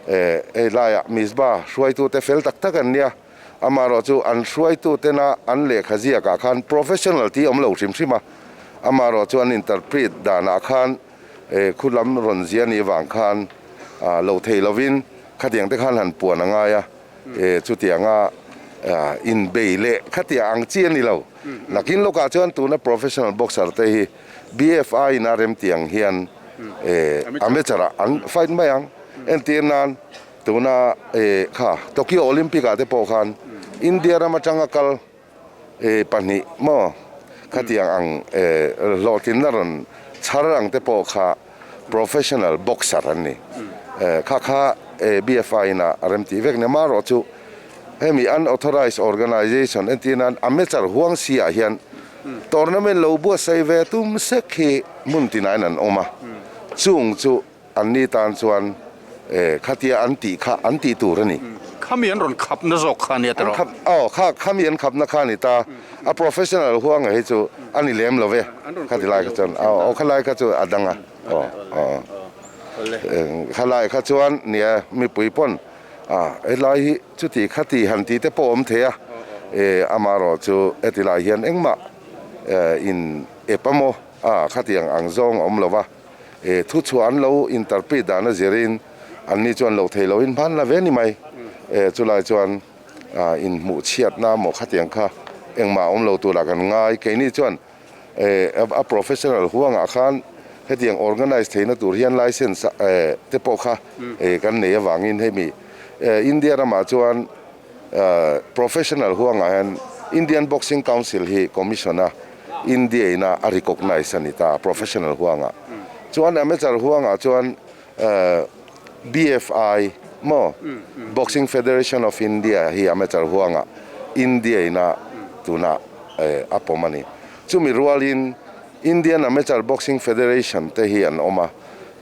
hei laiah Misbah hruaitute fel tak tak an nia. Amaherawh chu an hruaitu tena an lehkha ziakah khan professional tih a awm lo hrim hrim a, amaherawh chu an interpret danah khan khu lam rawn zia nih vang khan lo thei lovin khatiang te khan han puan a ngai a, chutianga inbei leh khatiang ang chi a ni lo. Nakin lawkah chuan tuna professional boxer te hi BFI in a remtiang hian amateur ah an fight mai ang, entir nan Tuna eh kha Tokyo Olympic ah te pawh khan India ram atanga kal eh pahnih maw khatiang ang eh hlawhtlinna rawn chhar ang te pawh kha professional boxer an ni. Eh kha kha eh BFI in a rem tih vek nia marawh chu hemi unauthorized organization entir nan amateur huang si ah hian tournament lo buatsaih ve tum sek hi hmun tinain an awm a chung chu An ni tan chuan khatia an tih kha an tih tur a ni. Khami an rawn khapna zawk kha a nia tiraw? An khap, aw, kha khami an khapna kha a ni ta. A professional huanga hi chu a ni lem lo ve. Khati lai kha chuan, aw, aw, khalai kha chu a dang a, aw, aw. Khalai kha chuan nia mipui pawn, a, helai hi chuti khati han tih te pawh a awm thei a, e, amaherawh chu heti lai hian engmah in ep a maw, a, khatiang ang zawng a awm lo va. E thu chhuah an lo interpret dan a zirin an ni chuan loh thei loin hman la ve ni mai. E chulai chuan inhmuh chhiatna maw khatiang kha engmah a awm lo turah kan ngai. Keini chuan e a professional huangah khan hetiang organize theihna tur hian license te pawh kha e kan nei avangin hemi India ramah chuan Professional huangah hian Indian Boxing Council hi Commission a India ina a recognise a ni ta professional huangah. Chuan amateur huangah chuan BFI maw Boxing Federation of India hi amateur huangah India ina tuna a pawm a ni. Chumi rualin Indian Amateur Boxing Federation te hi an awm a,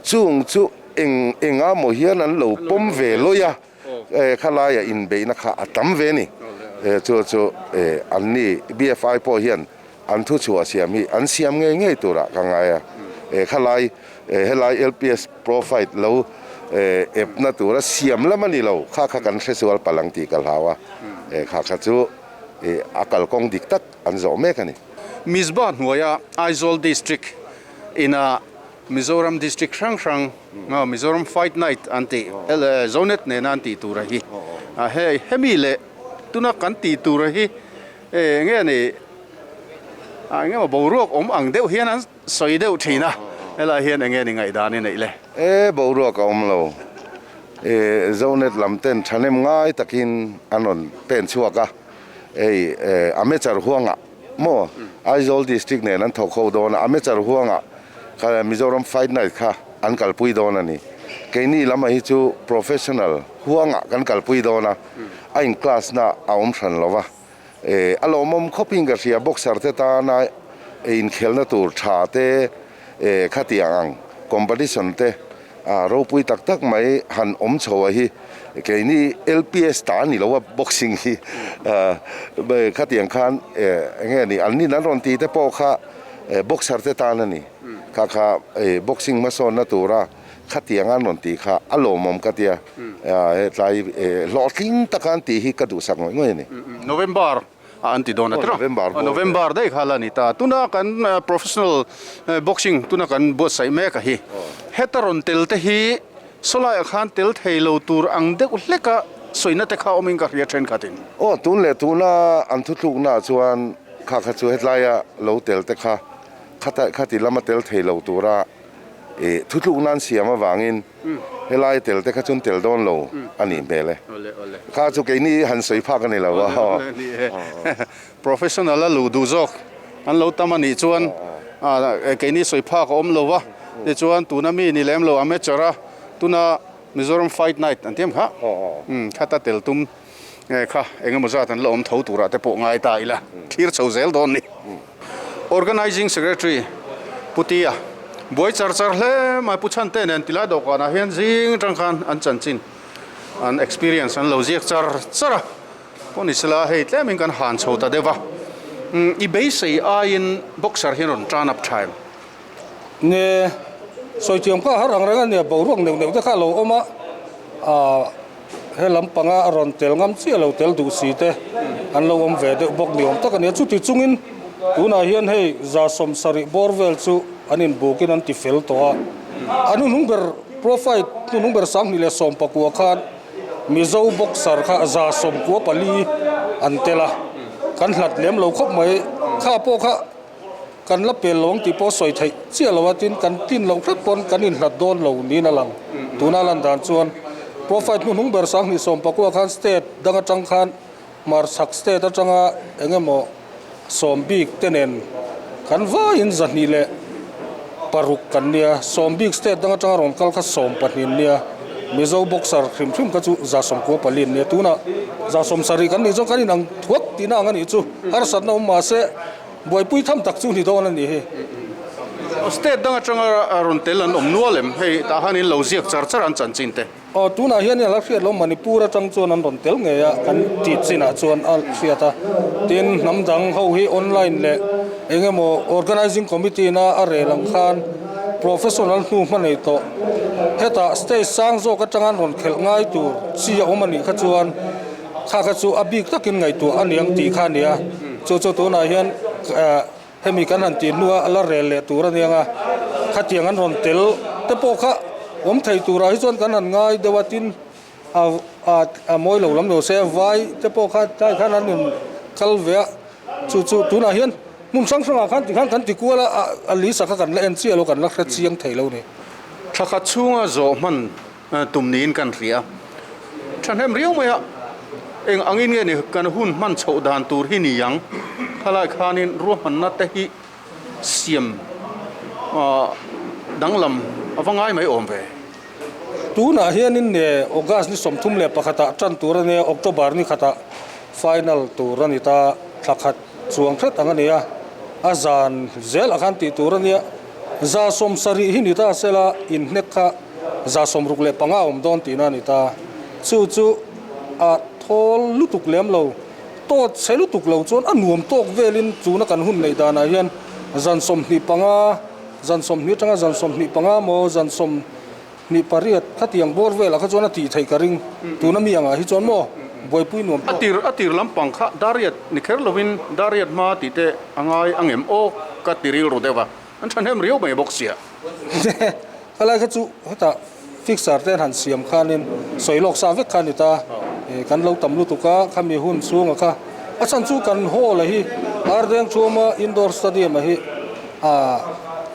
chung chu eng enga maw hian an lo pawm ve lawih a. Khalaia inbeihna kha a tam ve a ni. Chu chu an ni BFI pawh hian an thuchhuah siam hi an siam ngei ngei turah ka ngai a. Khalai helai LPS Pro Fight lo epna tura siam lam a ni lo. Kha kha kan hresual palh ang tih ka hlau a. Kha kha chu a kalkawng dik tak an zawh mek a ni. Mizpah hnuaia Aizawl District ina Mizoram District hrang hrang Mizoram Fight Night an tih Zonet nena an tih tura hi hei hemi leh tuna kan tih tura hi enge ni enge maw boruak awm ang deuh hian an sawi deuh thin a helai hian enge ni ngaihdan i neih le. E boruak a awm lo e Zonet lam ten thahnem ngai takin an rawn pen chhuak a hei amateur huangah Maw? Aizawl District nen an thawk ho dawn a, amateur huangah kha Mizoram Fight Night kha an kalpui dawn a ni. Keini lamah hi chu professional huangah kan kalpui dawn a, a in class na a awm hran lo va. E, a lawmawm khawpin ka hria, boxer te tana inkhelna tur tha te, e, khatiang ang competition te. Ropui tak tak mai han awm chho a hi keini LPS ta a ni lo a boxing hi khatiang khan enge ni an nin an rawn tih te pawh kha boxer te tan a ni. Kha kha boxing hmasawnna tura khatiang an rawn tih kha a lawmawm ka tia hetlai hlawhtling taka an tih hi ka duhsak ngawih ngawih a ni. November a an ti dawn a tiraw? November bawk. November daih kha la ni ta. Tuna kan professional boxing tuna kan buatsaih mek a hi. Heta rawn tel te hi sawlaiah khan tel thei lo tur ang deuh hleka sawina te kha awmin ka hria thenkhatin. Aw, tun leh tuna an thuthluknaah chuan kha kha chu hetlaia lo tel te kha khata khati lama tel thei lo tura ih thuthlukna an siam avangin Helai tel te kha chuan tel dawn lo a nih hmel e. Kha chu keini han sawi phak a ni lo a. Professional a luh duh zawk an lo tam a nih chuan keini sawi phak a awm lo va. Tichuan tuna mi ni lem lo amateur a tuna Mizoram Fight Night an ti em kha? Khata tel tum kha engemaw zat an la awm tho turah te pawh ngai ta ila thlir chho zel dawn ni. Organising Secretary Pu Tia buai char char hle mai Pu Chhante nen tilai dawhkanah hian zing atang khan an chanchin an experience an lo ziak char char a, pawh ni sela hei tlemin kan han chho ta deuh a, i beisei aiin boxer hian rawn turn up tha em? Nge sawithiam kha har ang reng a nia boruak neuh neuh te kha a lo awm a, ah he lampanga a rawn tel ngam chiah lo tel duh si te an lo awm ve deuh bawk ni awm tak a nia. Chuti chungin tunah hian hei 170 bawr vel chu an inbukin an ti fel tawh a, an hnuhnung ber profile hnuhnung ber 2019 khan Mizo boxer kha 94 an tel a, kan hlat lem lo khawp mai kha pawh kha. Kan la pel lo ang tih pawh sawi theih chiah lo a, tin kan tin loh hret pawn kan inhlat dawn lo niin a lang. Tuna lan dan chuan Profile hnuhnung ber 2019 khan state dang atang khan Hmarchhak state atanga eng emaw sawm bik te nen kan vaiin 206 kan nia, sawm bik state dang atanga rawn kal kha 12 nia, Mizo boxer hrim hrim kha chu 94 nia, tunah 170 kan nih chuan kan inang thuak tihna ang a nih chu, harsatna awm mahse. Buaipui tham tak chu ni dawn a nih hi. State dang atanga rawn tel an awm nual em? Hei tah hian in lo ziak char char an chanchin te. Aw tunah hian a la hriat lo Manipur atang chuan an rawn tel ngei a kan tih chinah chuan a hriat a. Tin hnam dang ho hi online leh eng emaw organising committee na a rel ang khan professional hnu hma nei tawh hetah stage sang zawk atanga an rawn khelh ngai tur chi a awm a nih kha chuan Kha kha chu a bik takin ngaihtuah a niang tih kha a ni a, chu chu tunah hian hemi kan han tih hnua a la rel leh tur a niang a, khatiang an rawn tel te pawh kha awm thei turah hi chuan kan han ngai deuh a, tin a mawi lo lam lo se vai te pawh kha tlai khan an rawn kal ve a, chu chu tunah hian hmun hrang hrangah khan tikhan kan ti kual a, a lisa kha kan la en chiah lo kan la hre chiang thei lo ni. Thla khat chhunga zawh hman Tum niin kan hria. Thahnem riau mai a, eng angin nge ni kan hun hman chhoh dan tur hi ni ang? Khalai khanin ruahmanna te hi siam danglam a va ngai mai awm ve. Tunah hianin nge August ni 31 ah tan tur a nia, October ni khatah final tur a ni ta, thla khat chuang hret ang a ni a, a zan zel ah khan tih tur a nia, 70 hi ni ta sela inhnek kha. 65 awm dawn tihna a ni ta. Chu chu a thawl lutuk lem lo, tawt chhe lutuk lo chuan a nuam tawk velin tuna kan hun neih danah hian zan 25, zan 20 atanga zan 25 maw zan 28 khatiang bawr velah kha chuan a tih theih ka ring. Tuna mi angah hi chuan maw buaipui nuam tawk. A tir a tir lampang kha Dariat ni kher lovin Dariat hma tih te a ngai ang em aw ka ti rilru deuh a, an thahnem riau mai bawk sia. Helai kha chu hetah fixer te an han siam khanin sawi lawk sa vek kha a ni ta. Kan lo tam lutuk a, khami hun chhunga kha a chhan chu kan hall a hi Ardeng Thuama Indoor Stadium a hi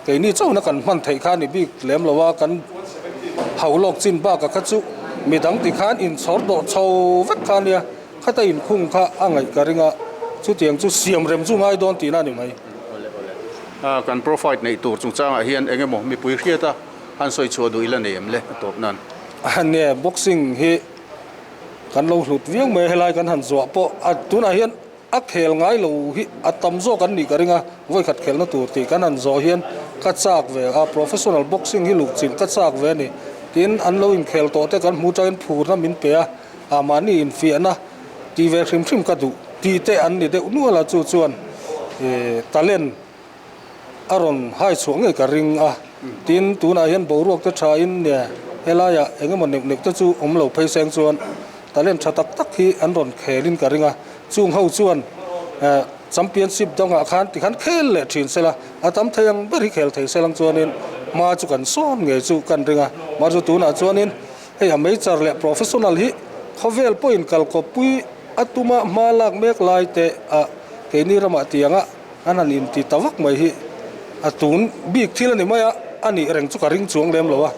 keini chauhna kan hman theih kha a ni bik lem lo a, kan hauh lawk chin bakah kha chu midang ti khan inchhawr dawh chho vek kha a nia, khata inkhung kha a ngaih ka ring a, chutiang chu siam rem chu ngai dawn tihna a ni mai. Kan profile neih tur chungchangah hian eng emaw mipui hriat a han sawi chhuah duh ila nei em le a tawp nan. Nge boxing hi kan lo hlut viau mai a, helai kan han zuah pawh a tunah hian a khel ngai lo hi a tam zawk an nih ka ring a, vawikhat khelna tur tih kan han zawh hian ka chak ve a, professional boxing hi luhchilh ka chak ve a ni. Tin, an lo inkhel tawh te kan hmuh changin phurna min pe a, ah mahni infiahna tih ve hrim hrim ka duh tih te an ni deuh nual a, chu chuan talent a rawn hai chhuah ngei ka ring a. Tin, tunah hian boruak te thain nia helaiah eng emaw neuh neuh te chu awm lo phei seng chuan talent tha tak tak hi an rawn khelin ka ring a, chung ho chuan Championship dangah khan tikhan khel leh thin sela, a tam thei ang ber hi khel thei selang chuanin hma chu kan sawn ngei chu kan ring a. Mahse tunah chuanin hei amateur leh professional hi khawvel pawhin kalkawppui a tuma hma lak mek lai te ah keini ramah tianga an han inti ta vak mai hi a tun bik thil a ni mai a, a nih reng chu ka ring chuang lem lo a.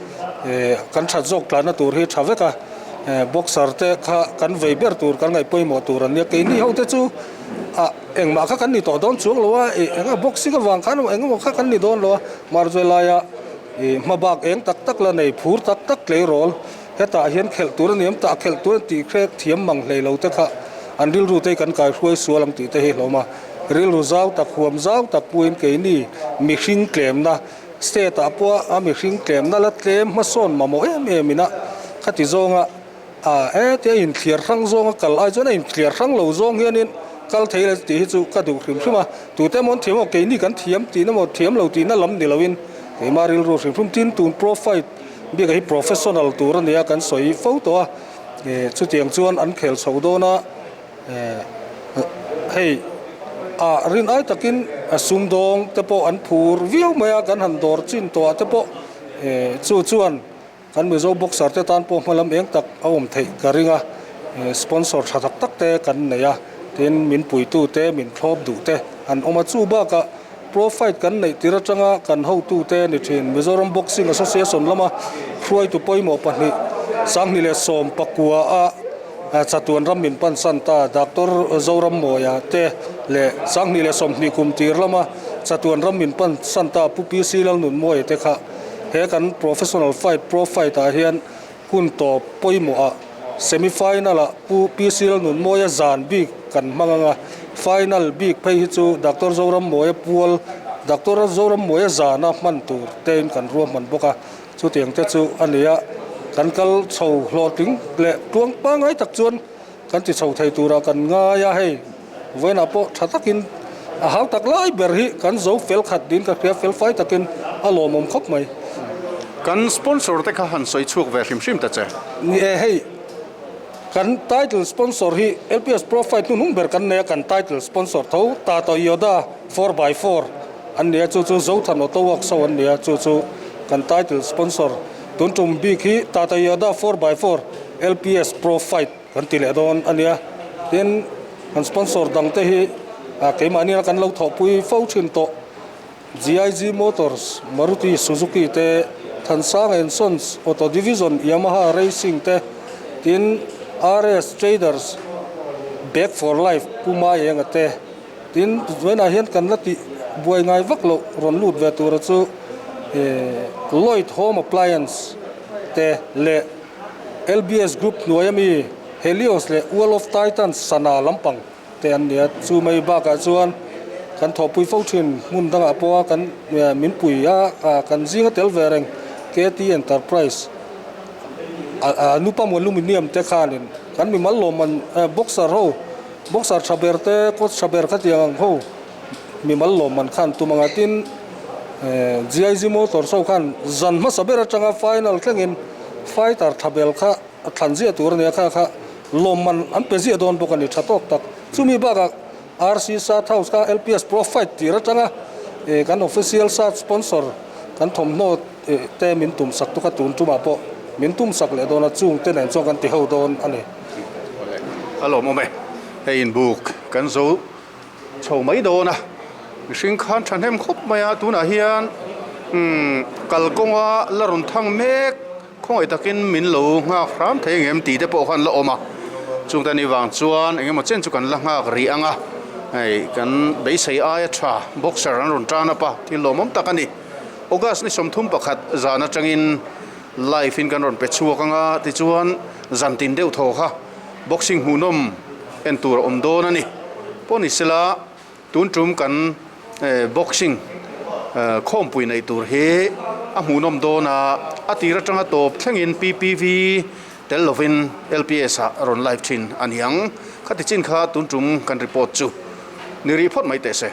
Kan that zawk tlanna tur hi tha vek a, boxer te kha kan vei ber tur kan ngaih pawimawh tur an nia. Keini ho te chu. Ah engmah kha kan ni tawh dawn chuang lo a, ih eng a boxing avang khan eng emaw kha kan ni dawn lo a, Marjoe laia ih hma bak eng tak tak la nei phur tak tak tleirawl hetah hian khelh tur a ni em tah khelh tur a tih hrek thiam mang hlei lo te kha an rilru te hi kan kai hruai sual ang tih te hi hlawm a, rilru zau tak huam zau tak puiin keini mihring tlemna state ah pawh a mihring tlemna la tlem hmasawn mamawh em em ina khati zawnga A hetia inthliar hrang zawnga kal ai chuan a inthliar hrang lo zawng hianin kal thei la tih hi chu ka duh hrim hrim a, tute emaw an thiam emaw keini kan thiam tihna emaw thiam lo tihna lam ni loin keimah rilru hrim hrim tin tun pro fight bik hi professional tur a nia kan sawi fo tawh a, eh chutiang chuan an khel chho dawn a, eh hei ah rin ai takin a sumdawng te pawh an phur viau mai a kan han dawr chin tawh ah te pawh eh chu chuan. Kan Mizo boxer te tan pawh hmalam eng tak a awm theih ka ring a, sponsor tha tak tak te kan nei a, tin min puitu te, min thlawp duh te an awm a. Chu bakah pro fight kan neih tir atanga kan hotu te ni thin Mizoram Boxing Association lama hruaitu pawimawh pahnih 2019 a chatuan ram min pansan ta Doctor Zorammawia te leh 2020 kum tir lama chatuan ram min pansan ta Pu PC Lalnunmawia te kha He kan professional fight, pro fight ah hian hun tawp pawimawh ah semi final ah Pu PC Lalnunmawia zan bik kan hmang ang a, final bik phei hi chu Doctor Zorammawia pual, Doctor Zorammawia zana hman tur tein kan ruahman bawk a, chutiang te chu a ni a, kan kal chho hlawhtling leh tluang pangngai tak chuan Kan ti chho thei turah kan ngai a, hei vawiinah pawh tha takin a hau tak lai ber hi kan zo fel khat ding ka hria fel fai takin a lawmawm khawp mai. Kan sponsor te kha han sawi chhuak ve hrim hrim ta che. Ni e, hei kan title sponsor hi LPS Pro Fight hnuhnung ber kan nei a, kan title sponsor tho Tata Yoda 4x4 an ni a, chu chu Zothan Auto Works ho an ni a, chu chu kan title sponsor tun tum bik hi Tata Yoda 4x4 LPS Pro Fight kan ti leh dawn a nia. Tin, kan sponsor dang te hi keimahni a kan lo thawhpui fo thin tawh. GIG Motors, Maruti Suzuki te, Thansang and Sons Auto Division, Yamaha Racing te, tin RS Traders, Bag for Life, Pu Maienga te. Tin, vawiinah hian kan la tih buai ngai vak loh rawn lut ve tura chu Lloyd Home Appliance te leh LBS Group hnuai ami Helios leh World of Titans sana lampang te an ni a, chu mai bakah chuan kan thawhpui fo thin hmun dangah pawha kan min pui a, kan zinga tel ve reng KT Enterprise Anupam Aluminium te khanin kan mimal lawmman boxer ho boxer tha ber te coach tha ber khatiang ang ho mimal lawmman khan tum anga tin GIG Motors ho khan zan hmasa ber atanga final thlengin fighter tha bel kha a thlan ziah tur a nia kha kha lawmman an pe ziah dawn bawk a ni tha tawk tak. Chumi bakah RC Shirt House kha LPS Pro Fight tir atanga kan official shirt sponsor kan thawmhnaw te min tum sak tu kha tun tumah pawh min tum sak leh dawn a chung te nen chuan kan ti ho dawn a ni. A lawmawm e, hei inbuk kan zo. Chho mai dawn a, mihring khan thahnem khawp mai a, tunah hian umm kalkawnga la rawn thang mek khawngaih takin min lo nghak hram thei ang em tih te pawh khan la awm a, chungte ni vang chuan eng emaw chen chu kan la nghak rih ang a, hei kan beisei aia tha boxer an rawn tan up a, thil lawmawm tak a ni. August ni 31 zan atangin live in kan rawn pe chhuak ang a, tichuan zan tin deuh thaw kha boxing hmuhnawm en tur a awm dawn a ni. Pawh ni sela tun tum kan boxing khawmpui neih tur hi A hmuhnawm dawn a, a tir atanga tawp thlengin PPV tel lovin LPS ah rawn live thin a ni ang. Khati chin kha tun tum kan report chu ni rih phawt mai teh se.